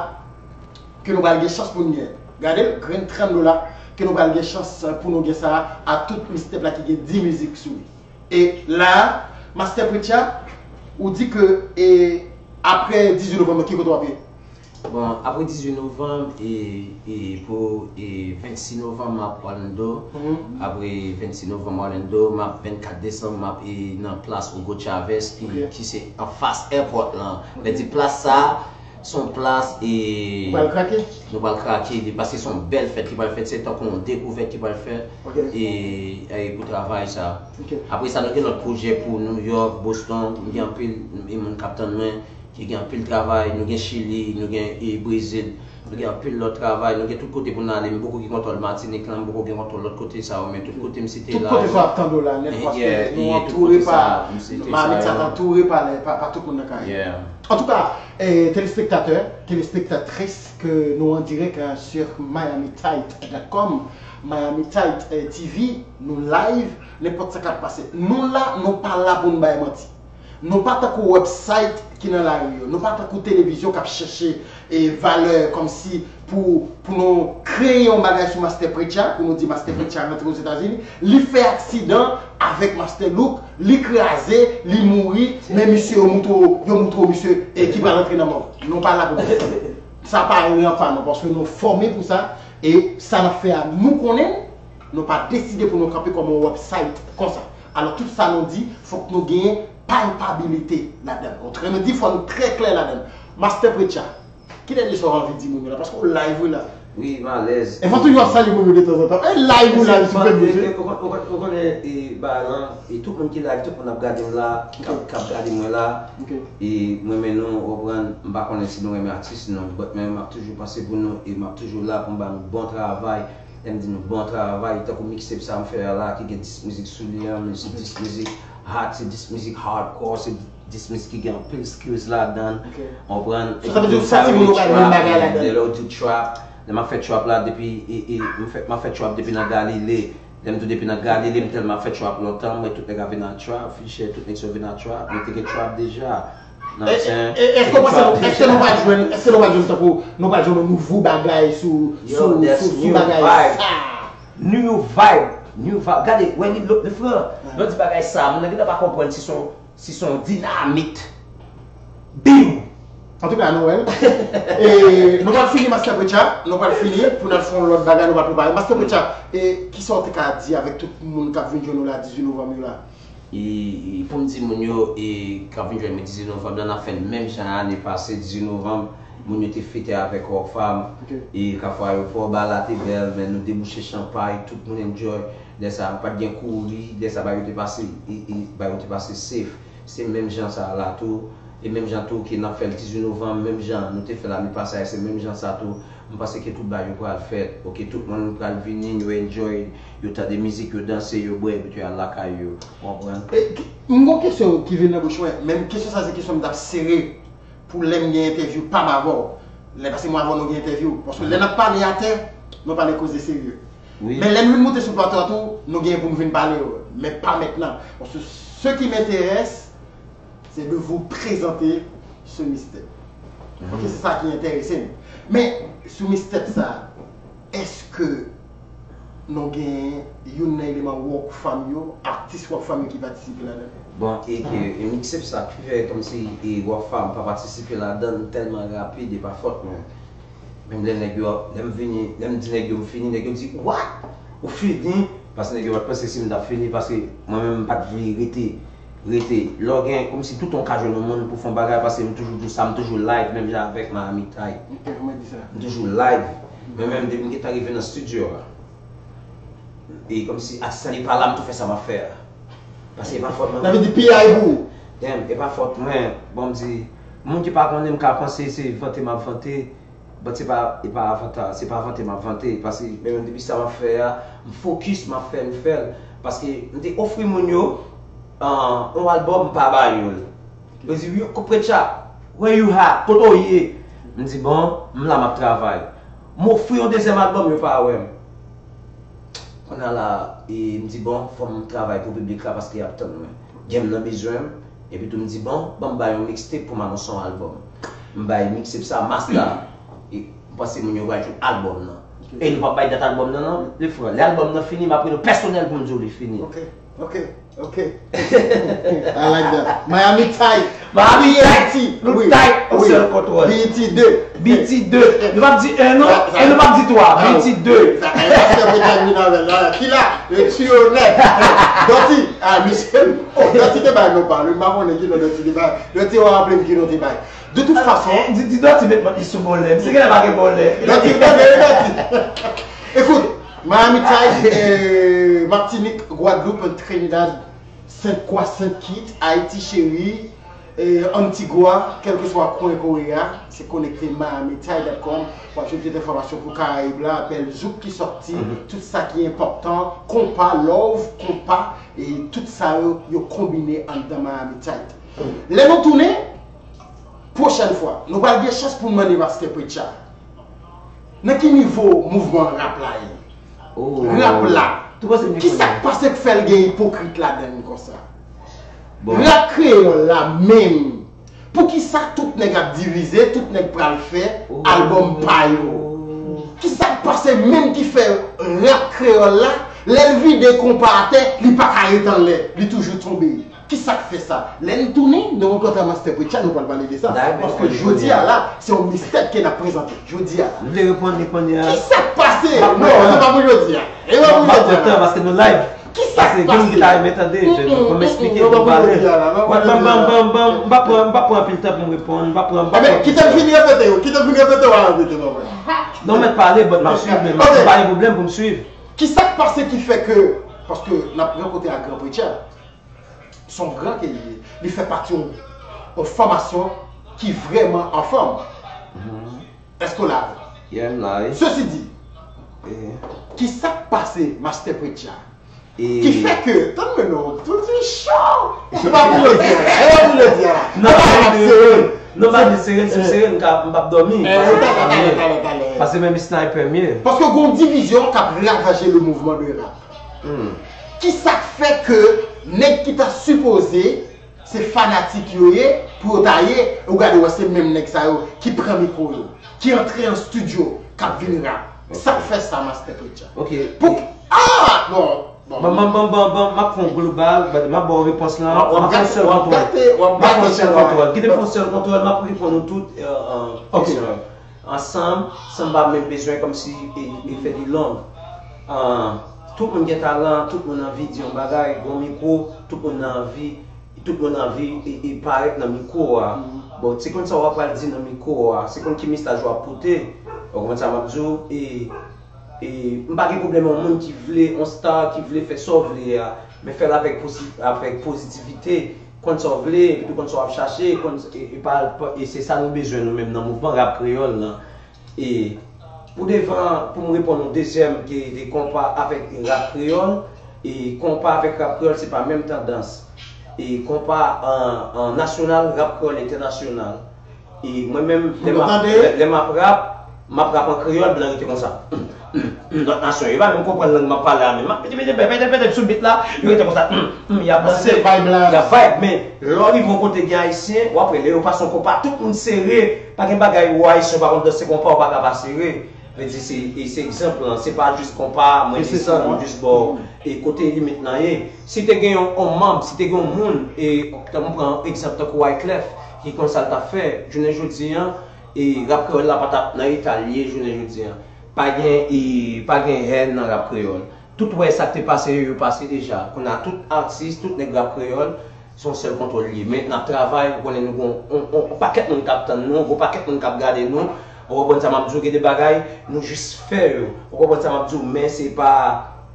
ke nou pral gen chans pou n genyen. Gade l, grenn trant dola ke nou pral gen chans pou nou gen sa a tout mixtape la ki gen dis mizik sou li. E la, Master Preacher, ou di ke e, apre dizuit novanm nan, ki kote w ap ye? Bon, apre dizuit novanm, e, e pou e vennsis novanm, m ap Orlando. Apre vennsis novanm Orlando, m ap vennkat desanm, m ap e nan plas Hugo Chavez, ki, ki se anfas èpòt lan. Lè di plas sa, se yon plas e. Nou pral krake? Nou pral krake, paske se yon bèl fèt ki pral fèt, se tankou yon dekouvèt ki pral fèt e, e pou travay sa. Apre sa, nou gen lòt pwojè pou New York, Boston, nou gen anpil e moun k ap tann mwen, ki gen anpil travay, nou gen Chili, nou gen e Brezil, nou gen anpil lòt travay, nou gen tout kote pou n ale, m poko gen kontwòl Matinik lan, m poko gen kontwòl lòt kote sa yo, men tout kote m site la. Tout kote sa w ap tande w la nèt, paske nou antoure pa, Miami Tight antoure pa, pa, pa tout moun nan kay. Antouka, eh, telespektatè, telespektatris ke nou an dirèk, eh, sur miami tight dot com, Miami Tight, eh, T V, nou live, nenpòt sa k ap pase. Nou la, nou pa la pou n bay manti. Nou pa tankou website ki nan lari yo. Nou pa tankou televizyon k ap chèche e valè kòmsi pou, pou nou kreye yon bagay sou Master Preacher, pou nou di Master Preacher rantre Ozetazini. Li fè aksidan avèk Master Look, li kraze, li mouri, men misye yo moutre w, yo moutre w misye e ki pral rantre nan mò. Nou pa la pou nou. Sa pa yon pa nou, paske nou fòme pou sa, e sa n ap fè a, nou konnen l, nou pa deside pou nou kanpe kòm yon website konsa. Alò, tout sa nou di, fòk nou genyen palpabilite ladan l. Otrèman di, fò nou trè klè ladan l. Master Preacher, ki dènye sa w anvi di moun yo la? Paske w live wi la. Wi, m alèz. E fò toujou ap salye moun yo detanzantan. E live ou live sou Facebook. Ou konnen, e, bagay lan, e tout moun ki live, tout moun ap gade m la, k ap, k ap gade mwen la. E mwen men nou, ou konprann, m pa konnen si nou renmen atis nou, but men m ap toujou panse pou nou, e m ap toujou la pou m ba nou bon travay. Lè m di nou bon travay, tankou mixtape sa m fè a la, ki gen dis mizik sou li an, men se dis mizik hot, se dis mizik hardcore, se dis mizik ki gen anpil skills ladan l. Ou konprann? Sa vle di sa ti moun yo pa jwenn bagay ladan l. Lè w di trap, lè m ap fè trap la depi, e, e, m fè, m ap fè trap depi nan Galile. Lè m di w depi nan Galile, m tèlman ap fè trap lontan, m wè tout nèg ap vin nan trap, Fisher, tout nèg sa yo vin nan trap, men te gen trap deja. Èske nou pral jwenn, èske nou pral jwenn tankou nou pral jwenn yon nouvo bagay sou sou sou bagay sa? New vibe, new vibe. Gade, wè li lòt frè. Lè w di bagay sa, moun nan gentan pa konprann si se yon si se yon dinamit. Bim! Antouka, nou wè l. E nou pral fini Master Preacher, nou pral fini pou n al fè yon lòt bagay, nou pral prepare. Master Preacher, e kisa w te ka di avèk tout moun k ap vin jwenn nou la dizuit novanm yo la? E, e pou m di moun yo, e k ap vin jwenn mwen dizuit novanm la, n ap fè l menm jan ane pase, dizuit novanm, moun yo te fete avèk Rockfam, e Kafou Ayewopò, bal la te bèl, men nou debouche chanpay, tout moun enjoy. Lè sa a, pa t gen kouri, lè sa a, bagay yo te pase, e, e, bagay yo te pase safe. Se menm jan sa a la tou, e menm jan tou ke n ap fè l dizuit novanm, menm jan nou te fè l ane pase a, se menm jan sa tou. M panse ke tout bagay yo pral fèt, oke, tout moun pral vini, yo enjoy, yo tande mizik, yo danse, yo bwè, epi yo al lakay yo. Ou konprann? E, ki- m gon kesyon ki vin nan bouch mwen, men kesyon sa se kesyon m t ap sere pou lè m gen entèvyou pa m avè w. Lè paske mwen avè w nou gen entèvyou. Paske lè n ap pale atè, nou pale koze serye. Men lè n vin moute sou plato a tou, nou gen pou n vin pale yo. Men pa mentnan. Paske ce qui m'intéresse, c'est de vous présenter ce mistake. Ok, se sa ki enterese m. Men sou mistake sa, èske nou gen youn nan eleman Rockfam yo, atis Rockfam yo ki patisipe ladan l? Bon, e ke e mixtape sa ki fè kòmsi e Rockfam pa patisipe ladan l tèlman rapid, e pa fòt mwen. Menm lè nèg yo, lè m vini, lè m di nèg yo m fini, nèg yo di, "What? Ou fini?" Paske nèg yo pa t panse si m t ap fini, paske mwen menm m pa t vle rete, rete. Lè w gen, kòmsi toutan w ka jwenn yon moun pou fè yon bagay, paske m toujou di w sa, m toujou live, menm jan avèk Miami Tight. M toujou live. Mwen menm, depi m gentan rive nan estidyo a, e kòmsi atis la li pa la, m tou fè sa m ap fè a. Paske e pa fòt mwen. Sa vle di pi a e pou ou. Damn, e pa fòt mwen. Bon, m di, moun ki pa konnen m ka panse se vante m ap vante, but se pa, e pa avanta, se pa vante m ap vante. Paske, men menm depi sa m ap fè a, m fokis, m ap fè, m fè l. Paske m te ofri moun yo, ah, yon albòm, m pa ba yo l. Yo di, "Yo, Preacher, where you at? Kote w ye?" M di, "Bon, m la, m ap travay." M ofri yon dezyèm albòm, yo pa wè m. Kounye a la, e, m di, "Bon, fò m travay pou piblik la paske y ap tann mwen." Game nan bezwen m. Epi tou m di, "Bon, ban m bay yon mixtape pou m anonse yon albòm." M bay mixtape sa, Masta. E, m panse moun yo pral jwenn albòm nan. E nou p ap bay dat albòm nan, non, le frè. Lè albòm nan fini, m ap rele w pèsonèl pou m di w li fini. Ok, ok. I like that. Miami Tight. Miami Tight. Nou tight, on sèl kontwòl. B E T de. B E T de. Nou p ap di un non, e nou p ap di twa. B E T de. Sa, e, sa, se Preacher vin avè l la. Ki la? Le tuyau net. Dòti. Ah, misye. Oh, Dòti te bay non pa. Li pa konnen ki non Dòti te bay. Dòti, w raple m ki non te bay. De toute façon. Di, di Dòti met mwen sou bòlè. Misye genlè pa gen bòlè. Dòti, Dòti, Dòti. Écoute, Miami Tight, euh, Martinique, Guadeloupe, Trinidad, Sainte Croix, Saint Kitts, Haïti chérie, euh, Antigua, kèlkeswa kwen kote w ye a, se konekte Miami Tight dot com, w ap jwenn tout enfòmasyon pou Karayib la, bèl zouk ki sòti, tout sa ki enpòtan, konpa, love, konpa, e tout sa yo, yo konbine anndan Miami Tight. Lè nou tounen, pwochèn fwa, nou pral gen chans pou n mande Master Preacher nan ki nivo mouvman rap la ye. Rap la. Kisa k pase k fè l gen ipokrit ladan l konsa? Rap kreyòl la menm, poukisa tout nèg ap divize, tout nèg pral fè albòm pa yo? Kisa k pase menm ki fè rap kreyòl la, lè l vide konpa atè, li pa ka ret anlè, li toujou tonbe? Kisa k fè sa? Lè n tounen, nou rankontre a Master Preacher, nou pral pale de sa. Paske jodi a la, se yon mistake ke n ap prezante. Jodi a la. Nou vle reponn li kounye a. Kisa k pase? Non, se pa pou jodi a. E pa pou jodi a la. Paske nou live. Ki sa k pase? Gen moun ki ta renmen tande, ban m eksplike, ban m pale. Ban m, ban m, ban m, ban m, m pa pran, m pa pran anpil tan pou m reponn, m pa pran, m pa pran anpil tan. Kite m fini repete yo, kite m fini repete yo, a repete, ban mwen. Non, mèt pale, but m ap swiv, men m pa gen pwoblèm pou m swiv. Ki sa k pase ki fè ke, paske n ap rankontre ak gran preacher, se yon gran ke li ye, li fè pati yon, yon fòmasyon ki vrèman anfòm. Èske w la avè m? Yeah, m la, wi. Sesi di, ki sa k pase, Master Preacher? Ki fè ke, tann mwen non, tout se cho. Se pa pou yo di a, se pa pou yo di a. Non, non, pa di sere, si m sere, m ka, m p ap dòmi. Paske menm sniper m ye. Paske gon divizyon k ap ravaje le mouvman de rap. Ki sa k fè ke nèg ki ta sipoze se fanatik yo ye, pou yo ta ye, ou gade wè se menm nèg sa yo ki pran mikwo yo, ki antre an estidyo, k ap vin rap. Sa k fè sa, Master Preacher? Ok. Pou, ah, bon, bon. Ban m, ban m, ban m, ban m, ban m, m ap fè yon global, but m ap ba w repons lan. M ap fè yon sèl kontwòl. M ap fè yon sèl kontwòl. Kite m fè yon sèl kontwòl, m ap reponn nou tout, euh, euh, kesyon yo. Ansanm, san m pa menm bezwen kòmsi e, e fè li long. Ah, tout moun gen talan, tout moun anvi di yon bagay, gon mikwo, tout moun anvi, tout moun anvi e, e parèt nan mikwo a. Bon, se konn sa w ap pral di nan mikwo a, se konn ki mesaj w ap pote. Ou konprann sa m ap di w? E, e m pa gen pwoblèm yon moun ki vle, yon star ki vle fè sa w vle a, men fè l avèk posi-, avèk pozitivite. Konn sa w vle, epi tou konn sa w ap chache, konn, e, e pa, pa, e se sa nou bezwen nou menm nan mouvman rap kreyòl lan. E pou devan, pou m reponn yon dezyèm ke de konpa avèk rap kreyòl, e konpa avèk rap kreyòl se pa menm tandans. E konpa an, an nasyonal, rap kreyòl entènasyonal. E mwen menm, lè m ap, lè, lè m ap rap, m ap rap an kreyòl, blan rete konsa. Lòt nasyon, yo pa menm konprann lang m ap pale a menm. M ap pete, pete, pete, pete sou beat la, yo rete konsa. Y ap danse, y ap vibe, men lè w rive yon kote gen ayisyen, w ap wè lè yo pase yon konpa, tout moun sere. Pa gen bagay ou ayisyen ou pa konn danse konpa, ou pa ka pa sere. Vle di se, e se egzanp lan, se pa jis konpa, mwen desann, mwen jis ba w, e kote limit lan ye. Si te gen yon, yon manm, si te gen yon moun, e tankou m pran egzanp tankou Wyclef, ki konn sa l t ap fè, jounen jodi an, e rap kreyòl la pa t ap nan eta l ye jounen jodi an. Pa gen, e, pa gen hèn nan rap kreyòl. Tout wè sa k te pase yo, yo pase deja. Kounye a tout atis, tout nèg rap kreyòl, se yon sèl kontwòl li ye. Men n ap travay, ou konnen nou gon on, on, on pakèt moun k ap tann nou, gon pakèt moun k ap gade nou. Ou konprann sa m ap di w, gen de bagay, nou jis fè yo. Ou konprann sa m ap di w, men se pa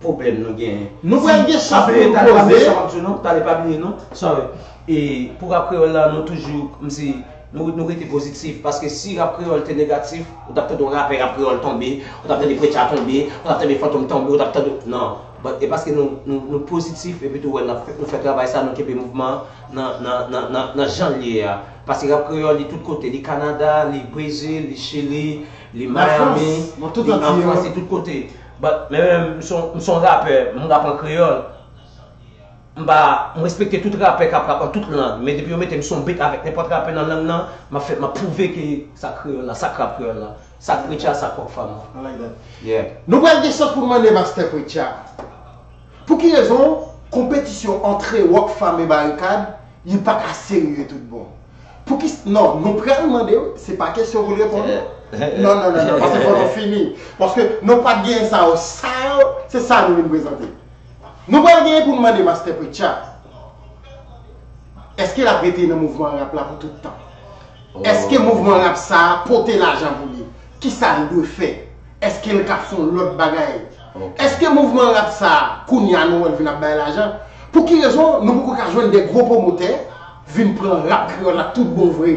pwoblèm nou genyen. Nou pral gen chans pou nou poze. Talè pa bliye non, talè pa bliye non. Sorry. E pou rap kreyòl la, nou toujou, kòmsi, nou, nou rete pozitif. Paske si rap kreyòl te negatif, ou t ap tande yon rapè rap kreyòl tonbe, ou t ap tande Preacher tonbe, ou t ap tande Fantom tonbe, ou t ap tande, non. But, e paske nou, nou, nou pozitif, epi tou, wè, n ap fè, nou fè travay sa, nou kenbe mouvman an nan, nan, nan, nan, nan jan l ye a. Paske rap kreyòl, li tout kote. Li Kanada, li Brezil, li Chili, li Miami, li an Frans, li tout kote. But, men menm, m se yon, m se yon rapè, m rap an kreyòl. M pa, m respekte tout rapè k ap rap an tout lang, men depi yo mete m sou yon beat avèk nenpòt rapè nan lang nan, m ap fè, m ap pwouve ke sa kreyòl la, sa k rap kreyòl la, sa k Preacher, sa k Rockfam. I like that. Yeah. Nou pral gen chans pou n mande Master Preacher. Pou ki rezon konpetisyon antre Rockfam e Barikad, li pa ka serye tout bon? Pou ki, non, nou pral mande w, se pa kesyon pou l reponn. Non, non, non, non, paske fò nou fini. Paske nou pa t genyen sa yo, sa yo, se sa nou vin prezante. Nou pral genyen pou n mande Master Preacher, èske l ap rete nan mouvman rap la pou tout tan? Èske mouvman rap sa a pote lajan pou li? Kisa l dwe fè? Èske l ka fè yon lòt bagay? Èske mouvman rap sa a, kounye a nou wè l vin ap bay lajan? Pou ki rezon nou poko ka jwenn de gwo pwomotè vin pran rap kreyòl la tout bon vre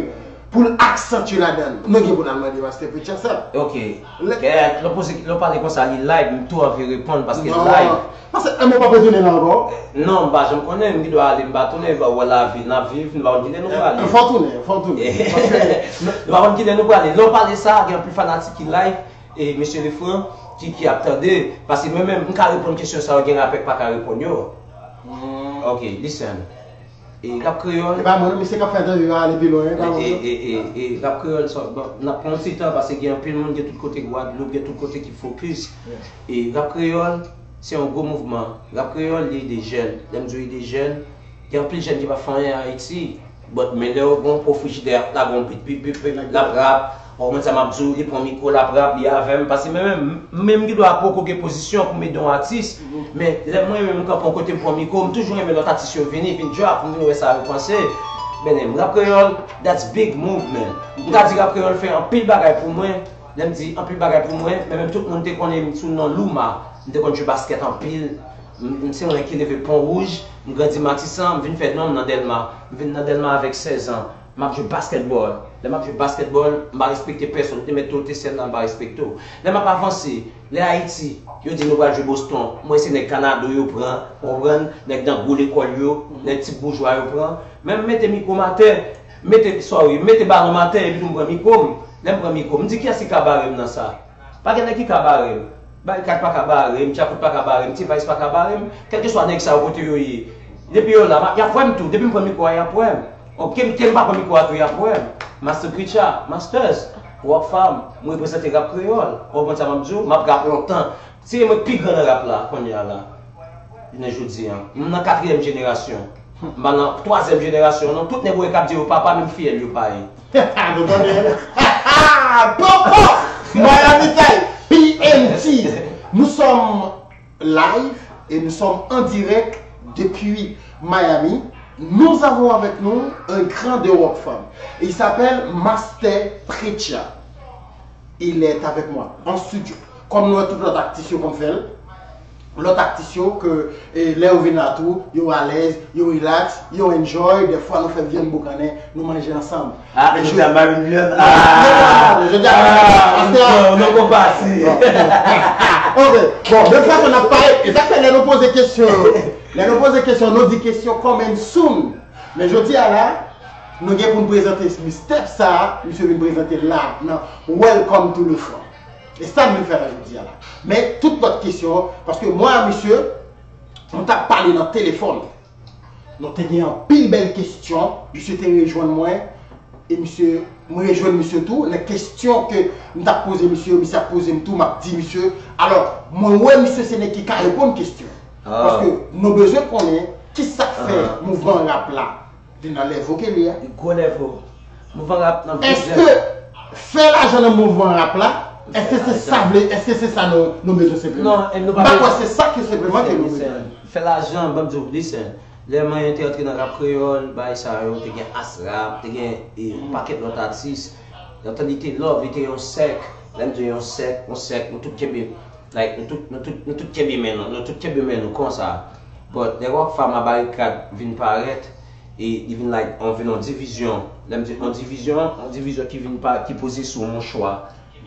pou l aksantye ladan l? Nou gen pou n al mande Master Preacher sa. Ok. Lè w poze, lè w pale konsa, li live, m tou anvi reponn paske l live. Paske, e, men w p ap retounen la ankò? Non, m pa janm konnen, m gen dwa ale, m pa tounen, ba, wè lavi n ap viv, nou pa konn kilè nou prale. Fò w tounen, fò w tounen. Nou pa konn kilè nou prale. Lè w pale sa, gen anpil fanatik ki live, e mesye Lefran, ki, ki ap tande. Paske mwen menm, m ka reponn kesyon sa yo, gen rapè k pa ka reponn yo. Ok, listen. E rap kreyòl. E pa mwen, non, misye k ap fè entèvyou a ale pi lwen, e pa mwen, non. E, e, e, e rap kreyòl, sa, bon, n ap pran yon ti tan, paske gen anpil moun, gen tout kote Gwadloup, gen tout kote ki fokis. E rap kreyòl, se yon gwo mouvman. Rap kreyòl, li ede jèn. Lè m di w ede jèn, gen anpil jèn ki pa fè anyen Ayiti. But, men lè yo gen yon gwo frijidè, y ap lage yon bit, bit, bit, bit, l ap rap, Ou konprann sa m ap di w, li pran mikwo l ap rap, li avè m. Paske mwen menm, m menm gen dwa poko gen pozisyon pou m ede yon atis. Men lè mwen menm m kanpe yon kote m pran mikwo, m toujou renmen lòt atis yo vini, vin drop, pou m vin wè sa yo panse. Benim, rap kreyòl, that's big movement. M ka di rap kreyòl fè anpil bagay pou mwen. Lè m di anpil bagay pou mwen, men menm tout moun te konnen m sou non Luma. M te konn jwe baskèt anpil. M, m se yon nèg ki leve Pon Wouj, m grandi Matisan, m vin fè non m nan Dèlma. M vin nan Dèlma avèk sèz an. M ap jwe baskètbòl. Lè m ap jwe baskètbòl, m pa respekte pèsonn. Ou te mèt tou, ou te sèl la, m pa respekte w. Lè m ap avanse, lè Ayiti, yo di nou pral jwe Boston, mwen se nèg Kanado yo pran, ou konprann, nèg nan gwo lekòl yo, nèg ti boujwa yo pran. Men m mete mikwo m atè, mete, sorry, m mete balon m atè, epi tou m pran mikwo m. Lè m pran mikwo m, m di kiyès ki ka bare m nan sa? Pa gen nèg ki ka bare m. Barikad pa ka bare m, Djakout pa ka bare m, T-Vice pa ka bare m. Kèlkeswa nèg sa yo kote yo ye. Depi yo la, m a- y ap wè m tou. Depi m pran mikwo a, y ap wè m. Oke, m te m pa pran mikwo a tou, y ap wè m. Master Preacher, Masters, Rockfam, m reprezante rap kreyòl. Ou konprann sa m ap di w? M ap rap lontan. Se mwen k pi gran nan rap la, kounye a la. Jounen jodi a. M nan katriyèm jenerasyon. M pa nan twazyèm jenerasyon, non. Tout nèg ou wè k ap di yo papa, menm fiyèl yo pa ye. Papa! Miami Tay, P M T. Nous sommes live et nous sommes en direct depuis Miami. Nous avons avec nous un grand de Rockfam. Il s'appelle Master Preacher. Il est avec moi en studio. Kòm nou wè tout lòt atis yo konn fè l, lòt atis yo ke eh, lè yo vin la tou, yo alèz, yo relax, yo enjoy, dèfwa nou fè vyann boukannen, nou manje ansanm. Ah, Men nou jodi- ta ba yon milyon. Non, non, non, jodi a, Ah, jodi a, non, non, konpase. Ok, bon, de fason n ap pale, e sa k fè lè nou poze kesyon yo, lè nou poze kesyon, nou di kesyon coming soon. Men jodi a la, nou gen pou n prezante mixtape sa a, misye vin prezante la nan Welcome to the Front. E sa m vin fè la jodi a la. Men tout lòt kesyon, paske mwen a misye, nou t ap pale nan telefòn. Nou te gen anpil bèl kesyon, misye te rejwenn mwen, e misye, mwen rejwenn misye tou, nan kesyon ke m t ap poze misye, misye ap poze m tou, m ap di misye. Alò, mwen wè misye se nèg ki ka reponn kesyon. Paske nou bezwen konnen ki sa k fè mouvman rap la vin nan level ke li a. Gwo level. Mouvman rap nan gwo Èske fè lajan nan mouvman rap la, èske se sa vle, èske se sa nou, nou bezwen senpleman? Non, e nou M pa pa bezwen- kwè se sa ke senpleman ke nou bezwen. Listen, fè lajan, ban m di w, listen. Lè mwen te antre nan rap kreyòl, bagay sa yo, te gen Asrap, te gen e, yon pakèt lòt atis. Lè w tande te Love, li te yon sèk. Lè m di yon sèk, yon sèk, nou tout kenbe, like, nou tout, nou tout, nou tout kenbe men nou, nou tout kenbe men nou konsa. But lè Rockfam a Barikad vin parèt, e li vin like, on vin yon divizyon. Lè m di yon divizyon, yon divizyon ki vin pa, ki poze sou yon chwa.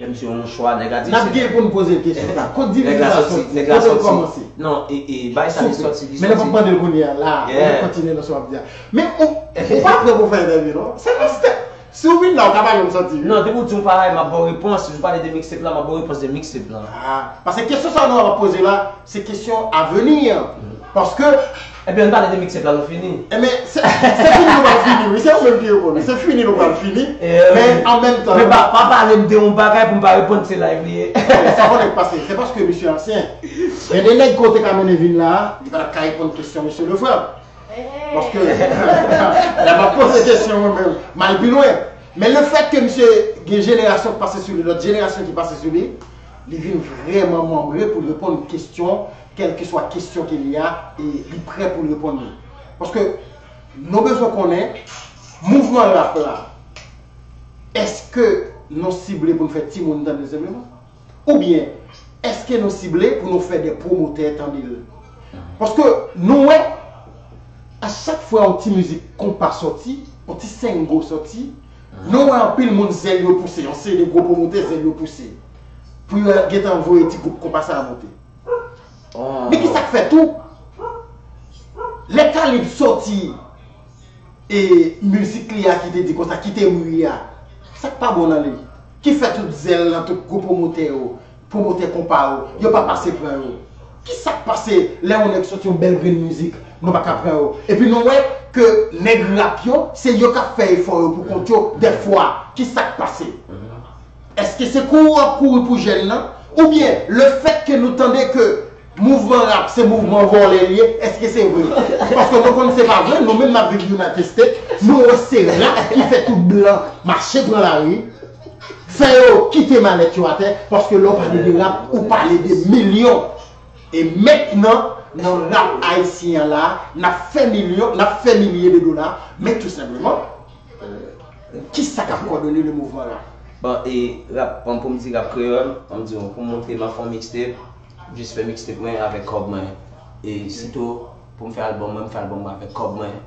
Lè m di yon chwa, nèg la di N ap gen pou n poze l kesyon sa. Kot divizyon sa soti? Kote l kòmanse? Non, e, e, bagay sa li soti, li Men nou p ap soti. mande l kounye a la, Yeah. nou kontinye nan sa w ap di a. Men ou, ou pa prè pou fè entèvyou non. Se yon step. Si w vin la, ou ka pa janm soti. Non, depi w di yon parèy, m ap ba w repons. Si w pale de mixtape la, m ap ba w repons de mixtape la. Ah, paske kesyon sa nou ap poze la, se kesyon avni an. Paske Ebyen, ann pale de mixtape la, nou fini. Ebyen, se se fini nou pral fini, wi. Se ou menm ki reponn. Se fini nou pral fini. Men an menm tan. Men pa, pa pale m de yon bagay pou m pa reponn, se live li ye. Sa konnen k pase. Se paske misye ansyen. Gen de nèg kote ka mennen vin la, li pa t ap ka reponn kesyon misye Lefranc. Paske lè m ap poze kesyon mwen menm, m al pi lwen. Men lefèt ke misye gen jenerasyon ki pase sou li, lòt jenerasyon ki pase sou li, li vin vrèman manbre pou l reponn kesyon, kèlkeswa kesyon ke li a, e li prè pou l reponn li. Paske nou bezwen konnen, mouvman rap la, èske nou sible pou n fè timoun tande senpleman? Oubyen, èske nou sible pou nou fè de pwomotè tande l? Paske nou wè, a chak fwa yon ti mizik konpa sòti, yon ti sengo sòti, nou wè anpil moun zèl yo pouse, yon seri de gwo pwomotè zèl yo pouse. Pou yo gentan voye ti gwoup konpa sa a monte. Men ki sa k fè tou? Lè Kalib sòti e mizik li a ki te di konsa, kite m ri a. Sa k pa bon nan li? Ki fè tout zèl nan tout gwo pwomotè yo, pwomotè konpa yo, yo pa pase pran yo? Ki sa k pase lè yon nèg sòti yon bèl grenn mizik, nou pa ka pran yo? Epi nou wè ke nèg rap yo, se yo k ap fè efò yo pou kont yo dèfwa. Ki sa k pase? Èske se kouri w ap kouri pou jèn nan? Oubyen lefèt ke nou tande ke mouvman rap se mouvman vòlè li ye, èske se vre? Paske nou konn se pa vre, nou menm n ap viv United States, nou wè se rap ki fè tout blan mache pran lari. Fè yo kite malèt yo atè, paske lè w pale de rap, ou pale de milyon. E mentnan, nan rap ayisyen an la, n ap fè milyon, n ap fè milye de dola, men tou senpleman, euh, kisa k ap kòdone le mouvman rap? Bon, e rap, bon, pou m di rap kreyòl, an m di w, pou m monte, m ap fè yon mixtape, jis fè mixtape mwen avèk kòb mwen. E sitou, pou m fè albòm mwen, m fè albòm mwen avèk kòb mwen.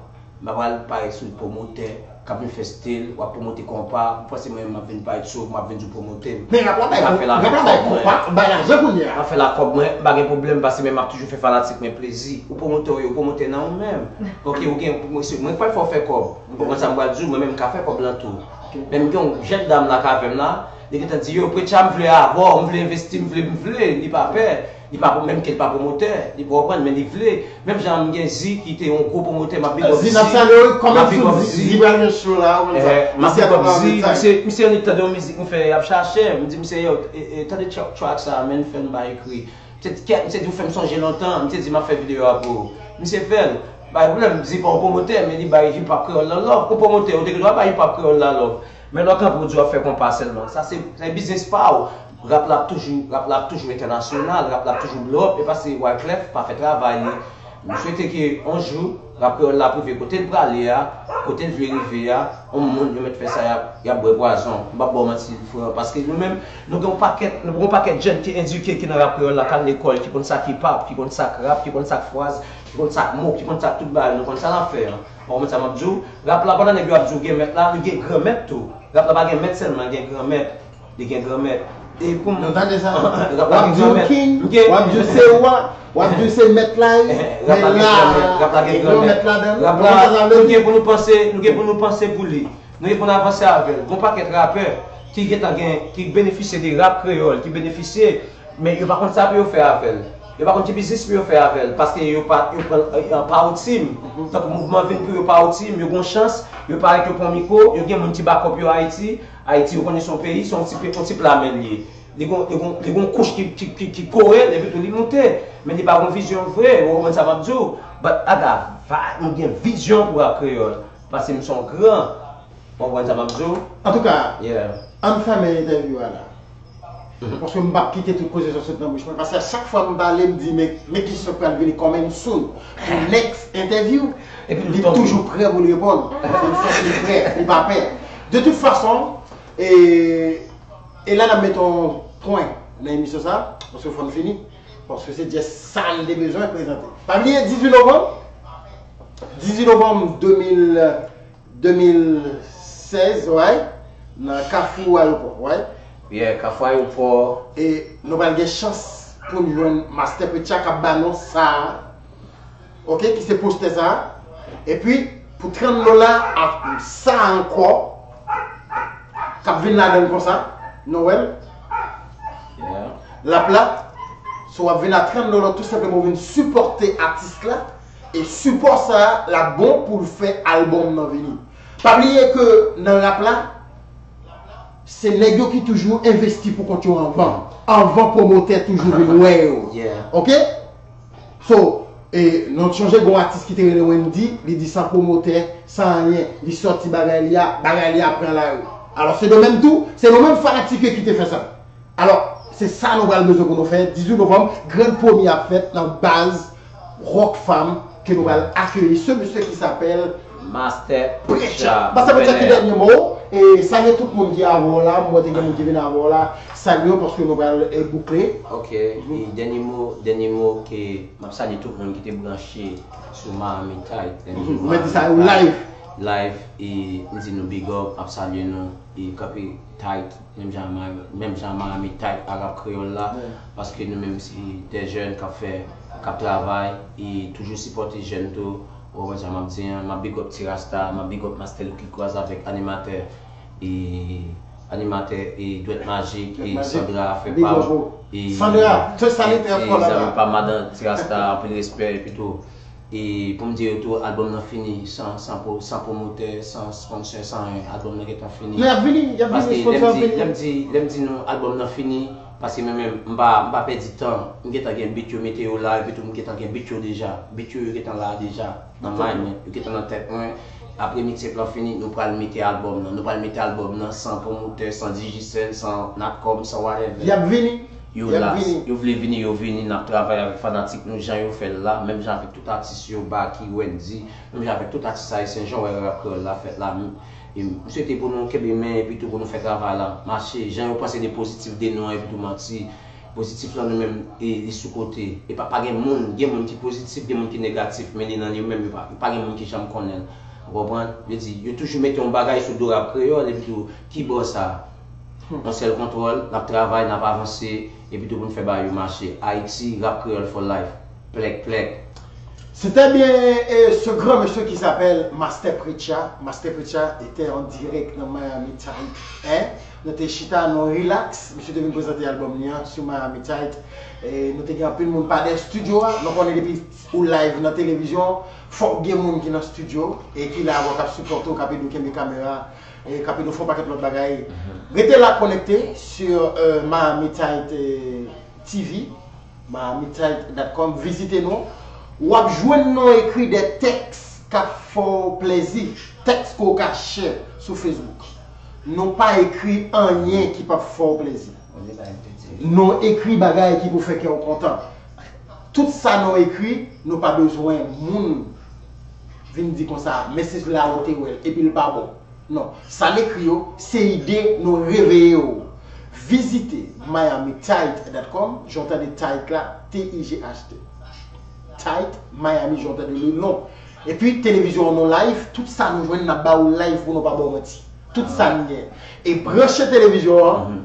M pa pral parèt sou pwomotè k ap vin fè stil, w ap pwomote konpa, m panse mwen menm m ap vin parèt sou, m ap vin di w pwomote m. Men rap la bay, rap la bay konpa, bay lajan kounye a. M ap fè l ak kòb mwen, m pa gen pwoblèm, paske menm m ap toujou fè fanatik mwen plezi. Ou pwomote w ye, ou pwomote nan ou menm. Ok, ou gen, mwen, mwen pral fè w fè kòb. Ou konprann sa m pral di w, mwen menm m ka fè kòb lan tou. Men m gen yon jèn dam la k avè m la, li gentan di, yo, Preacha, m vle avè w, m vle envesti, m vle, m vle, li pa pè. Li pa, menm ke li pa pwomotè, li pa konprann, men li vle. Menm jan m gen Zi ki te yon gwo pwomotè, m ap big up Zi. Zi, n ap salye w, kòman m ap big up Zi. Zi pral gen show la, ou konn sa. M ap big up Zi, misye, misye annik tande yon mizik m fè, y ap chache m, m di misye, yo, e, e, tande track sa, men fè n ba ekri. Misye di, kèt, misye di, ou fè m sonje lontan, misye di, m ap fè videyo a pou ou. Misye fè l, pa gen pwoblèm, Zi pa yon pwomotè, men li bay hip hop kreyòl la love. Yon pwomotè, ou te gen dwa bay hip hop kreyòl la love. Men lè w kanpe w di w ap fè konpa sèlman, sa se, se biznis pa w. Rap la ap toujou, rap la ap toujou entènasyonal, rap la ap toujou blow up, e pa se Wyclef pa fè travay li. M swete ke yon jou, rap kreyòl la ap rive kote l prale a, kote l vle rive a, yon moun yo mèt fè sa y ap, y ap bwè pwazon. M p ap ba w manti, frè, paske nou menm, nou gen yon pakèt, nou gen yon pakèt jèn ki edike ki nan rap kreyòl la, k al lekòl, ki konn sa k hip hop, ki konn sa k rap, ki konn sa k fraz, ki konn sa k mo, ki konn sa k tout bagay, nou konn sa n ap fè an. Ou konprann sa m ap di w? Rap la, pandan nèg yo ap di w gen mèt la, li gen granmèt tou. Rap la pa gen mèt sèlman, li gen granmèt. Li gen granmèt. E pou m... Nou tande sa? W ap di w king, w ap di w se wa, w ap di w se mèt la ye. Men la, gen granmèt ladan l. Rap la, nou gen pou nou panse, nou gen pou nou panse pou li. Nou gen pou n avanse avè l. Gon pakèt rapè ki gentan gen, ki benefisye de rap kreyòl, ki benefisye, men yo pa konn sa pou yo fè avè l. Yo pa konn ki biznis pou yo fè avè l, paske yo pa, yo pran l an pa wotim. Tankou mouvman vin pou yo pa wotim, yo gon chans, yo parèt yo pran mikwo, yo gen moun ki bakòp yo Ayiti. Ayiti, ou konnen se yon peyi, se yon ti, yon ti pla men l ye. Li gon, li gon, li gon kouch ki, ki, ki, ki kore l, epi tou li moute. Men li pa gon vizyon vre, ou konprann sa m ap di w? But I got vibe, m gen vizyon pou rap kreyòl. Paske m se yon gran. Ou konprann sa m ap di w? Antouka, ann fèmen entèvyou a la. Paske m p ap kite tout koze sa sot nan bouch mwen. Paske a chak fwa m pale, m di, men, men kesyon k pral vini coming soon. Pou next entèvyou, li toujou prè pou l reponn. Se yon sòt li prè, li pa pè. De tout fason, e, e la n ap mete yon pwen nan emisyon sa, paske fò n fini. Paske se just sa l te bezwen prezante. Pa bliye dizuit novanm, dizuit novanm de mil, de mil sèz, right? Nan Kafou Ayewopò, right? Yeah, Kafou Ayewopò. E nou pral gen chans pou n jwenn Master Preacher k ap ba nou sa a, ok, ki se postè sa a. Epi, pou trant dola ak sa a ankò, k ap vin ladan l konsa, nou wè l? L ap la. So, w ap vin a trant dola, tou senpleman w vin sipòte atis la. E sipò sa a, l ap bon pou l fè albòm nan vini. Pa bliye ke nan rap la, se nèg yo ki toujou envesti pou kont yo anvan. Anvan pwomotè toujou vin wè yo. Ok? So, e, nou sonje gon atis ki te rele Wendy, li di san pwomotè, san anyen, li sòti bagay li a, bagay li a pran lari. Alò, se de menm tou, se nou menm fanatik yo ki te fè sa. Alò, se sa nou pral bezwen pou nou fè. Dizuit novanm, Grand Premi ap fèt nan baz Rock Fam ke nou pral akeyi ce monsieur qui s'appelle Master Preacher. Master Preacher, ki dènye mo w? E salye tout moun ki avè w la, m wè te gen moun ki vin avè w la. Salye yo paske nou pral, e, boukle. Ok, e dènye mo, dènye mo ke m ap salye tout moun ki te branche sou Miami Tight. Dènye mo a, live. Live, e m di nou big up, m ap salye nou, e kanpe tight. Menm jan a Miami, menm jan a Miami Tight a rap kreyòl la, paske nou menm se de jèn k ap fè, k ap travay, e toujou sipòte jèn tou. Ou konprann sa m ap di an? M ap big up Ti Rasta, m ap big up Master Lucky Cross avèk animatè, e animatè, e Dwèt Majik, e Sandra, fè pa w, e zanmi pa m, madan Ti Rasta, anpil respè, epi tou. E pou m di yo tou, albòm nan fini san, san, pwo, san pwomotè, san sponsor, san anyen. Albòm nan gentan fini. Non, y ap vini, y ap vini, sponsor ap vini. Paske lè m di, lè m di, lè m di nou albòm nan fini, paske mwen menm, m pa, m pa pèdi tan. M gentan gen beat yo mete yo la, epi tou m gentan gen beat yo deja. Beat yo, yo gentan la deja, nan may mwen, yo gentan nan tèt mwen. Apre mixtape lan fini, nou pral mete albòm nan. Nou pral mete albòm nan san pwomotè, san Digicel, san Natcom, san whatever. Y ap vini. Yo Y ap la, vini. Yo vle vini, yo vini, n ap travay avèk fanatik nou jan yo fè l la, menm jan avèk tout atis yo, Baky, Wendy, menm jan avèk tout atis ayisyen, jan w wè rap kreyòl la fèt la. M, e m swete pou nou kenbe men epi tou pou nou fè travay la mache, jan yo panse de pozitif de nou an epi tou manti. Pozitif lan nou menm e, li sou kote. E pa, pa gen moun, gen moun ki pozitif, gen moun ki negatif, men li nan li menm, yo pa, pa gen moun ki janm konnen l. Ou konprann? Yo di, yo toujou mete yon bagay sou do rap kreyòl, epi tou, ki bò sa? Yon sèl kontwòl, n ap travay, n ap avanse, epi tou pou n fè bagay yo mache. Ayiti, rap kreyòl for life. Plèk, plèk. C'était bien euh, ce grand monsieur qui s'appelle Master Preacher. Master Preacher était en direct dans Miami Tight. Hein? Nou te chita, nou relax. Misye te vin prezante albòm li an sou Miami Tight. E nou te gen anpil moun pa dèyè studio a. Nou konnen depi ou live nan televizyon, fòk gen moun ki nan studio e ki la avè w, k ap sipòte w, k ap ede w kenbe kamera, e k ap ede w fè yon pakèt lòt bagay. Rete la konekte sur euh, Miami Tight euh, T V, Miami Tight dot com, vizite nou. W ap jwenn nou ekri de tèks k ap fè w plezi, tèks ke w ka share sou Facebook. Nou pa ekri anyen ki p ap fè w plezi. Nou ekri bagay ki pou fè kè w kontan. Tout sa nou ekri, nou pa bezwen moun vin di konsa, men se la ou te wè l, epi l pa bon. Non, sa n ekri yo, se ide nou reveye w. Vizite Miami Tight dot com, jan w tande Tight la, T I G H T. Tight, Miami, jan w tande le non. Epi televizyon an nou live, tout sa nou jwenn n ap ba ou live pou nou pa ba w manti. Tout sa n gen. E branche televizyon an.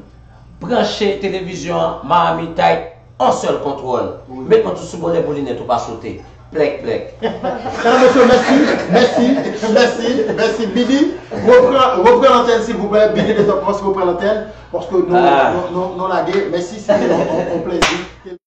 Branche televizyon an, Miami Tight, yon sèl kontwòl. Met mwen tou sou bonè pou linèt ou pa sote. Plèk, plèk. Mesye, mèsi, mèsi, mèsi, mèsi. Bidi, repran, repran lantèn silvouplè. Bidi de Top Mons, repran lantèn. Paske nou, nou, nou, nou lage. Mèsi, se yon, yon, yon plezi.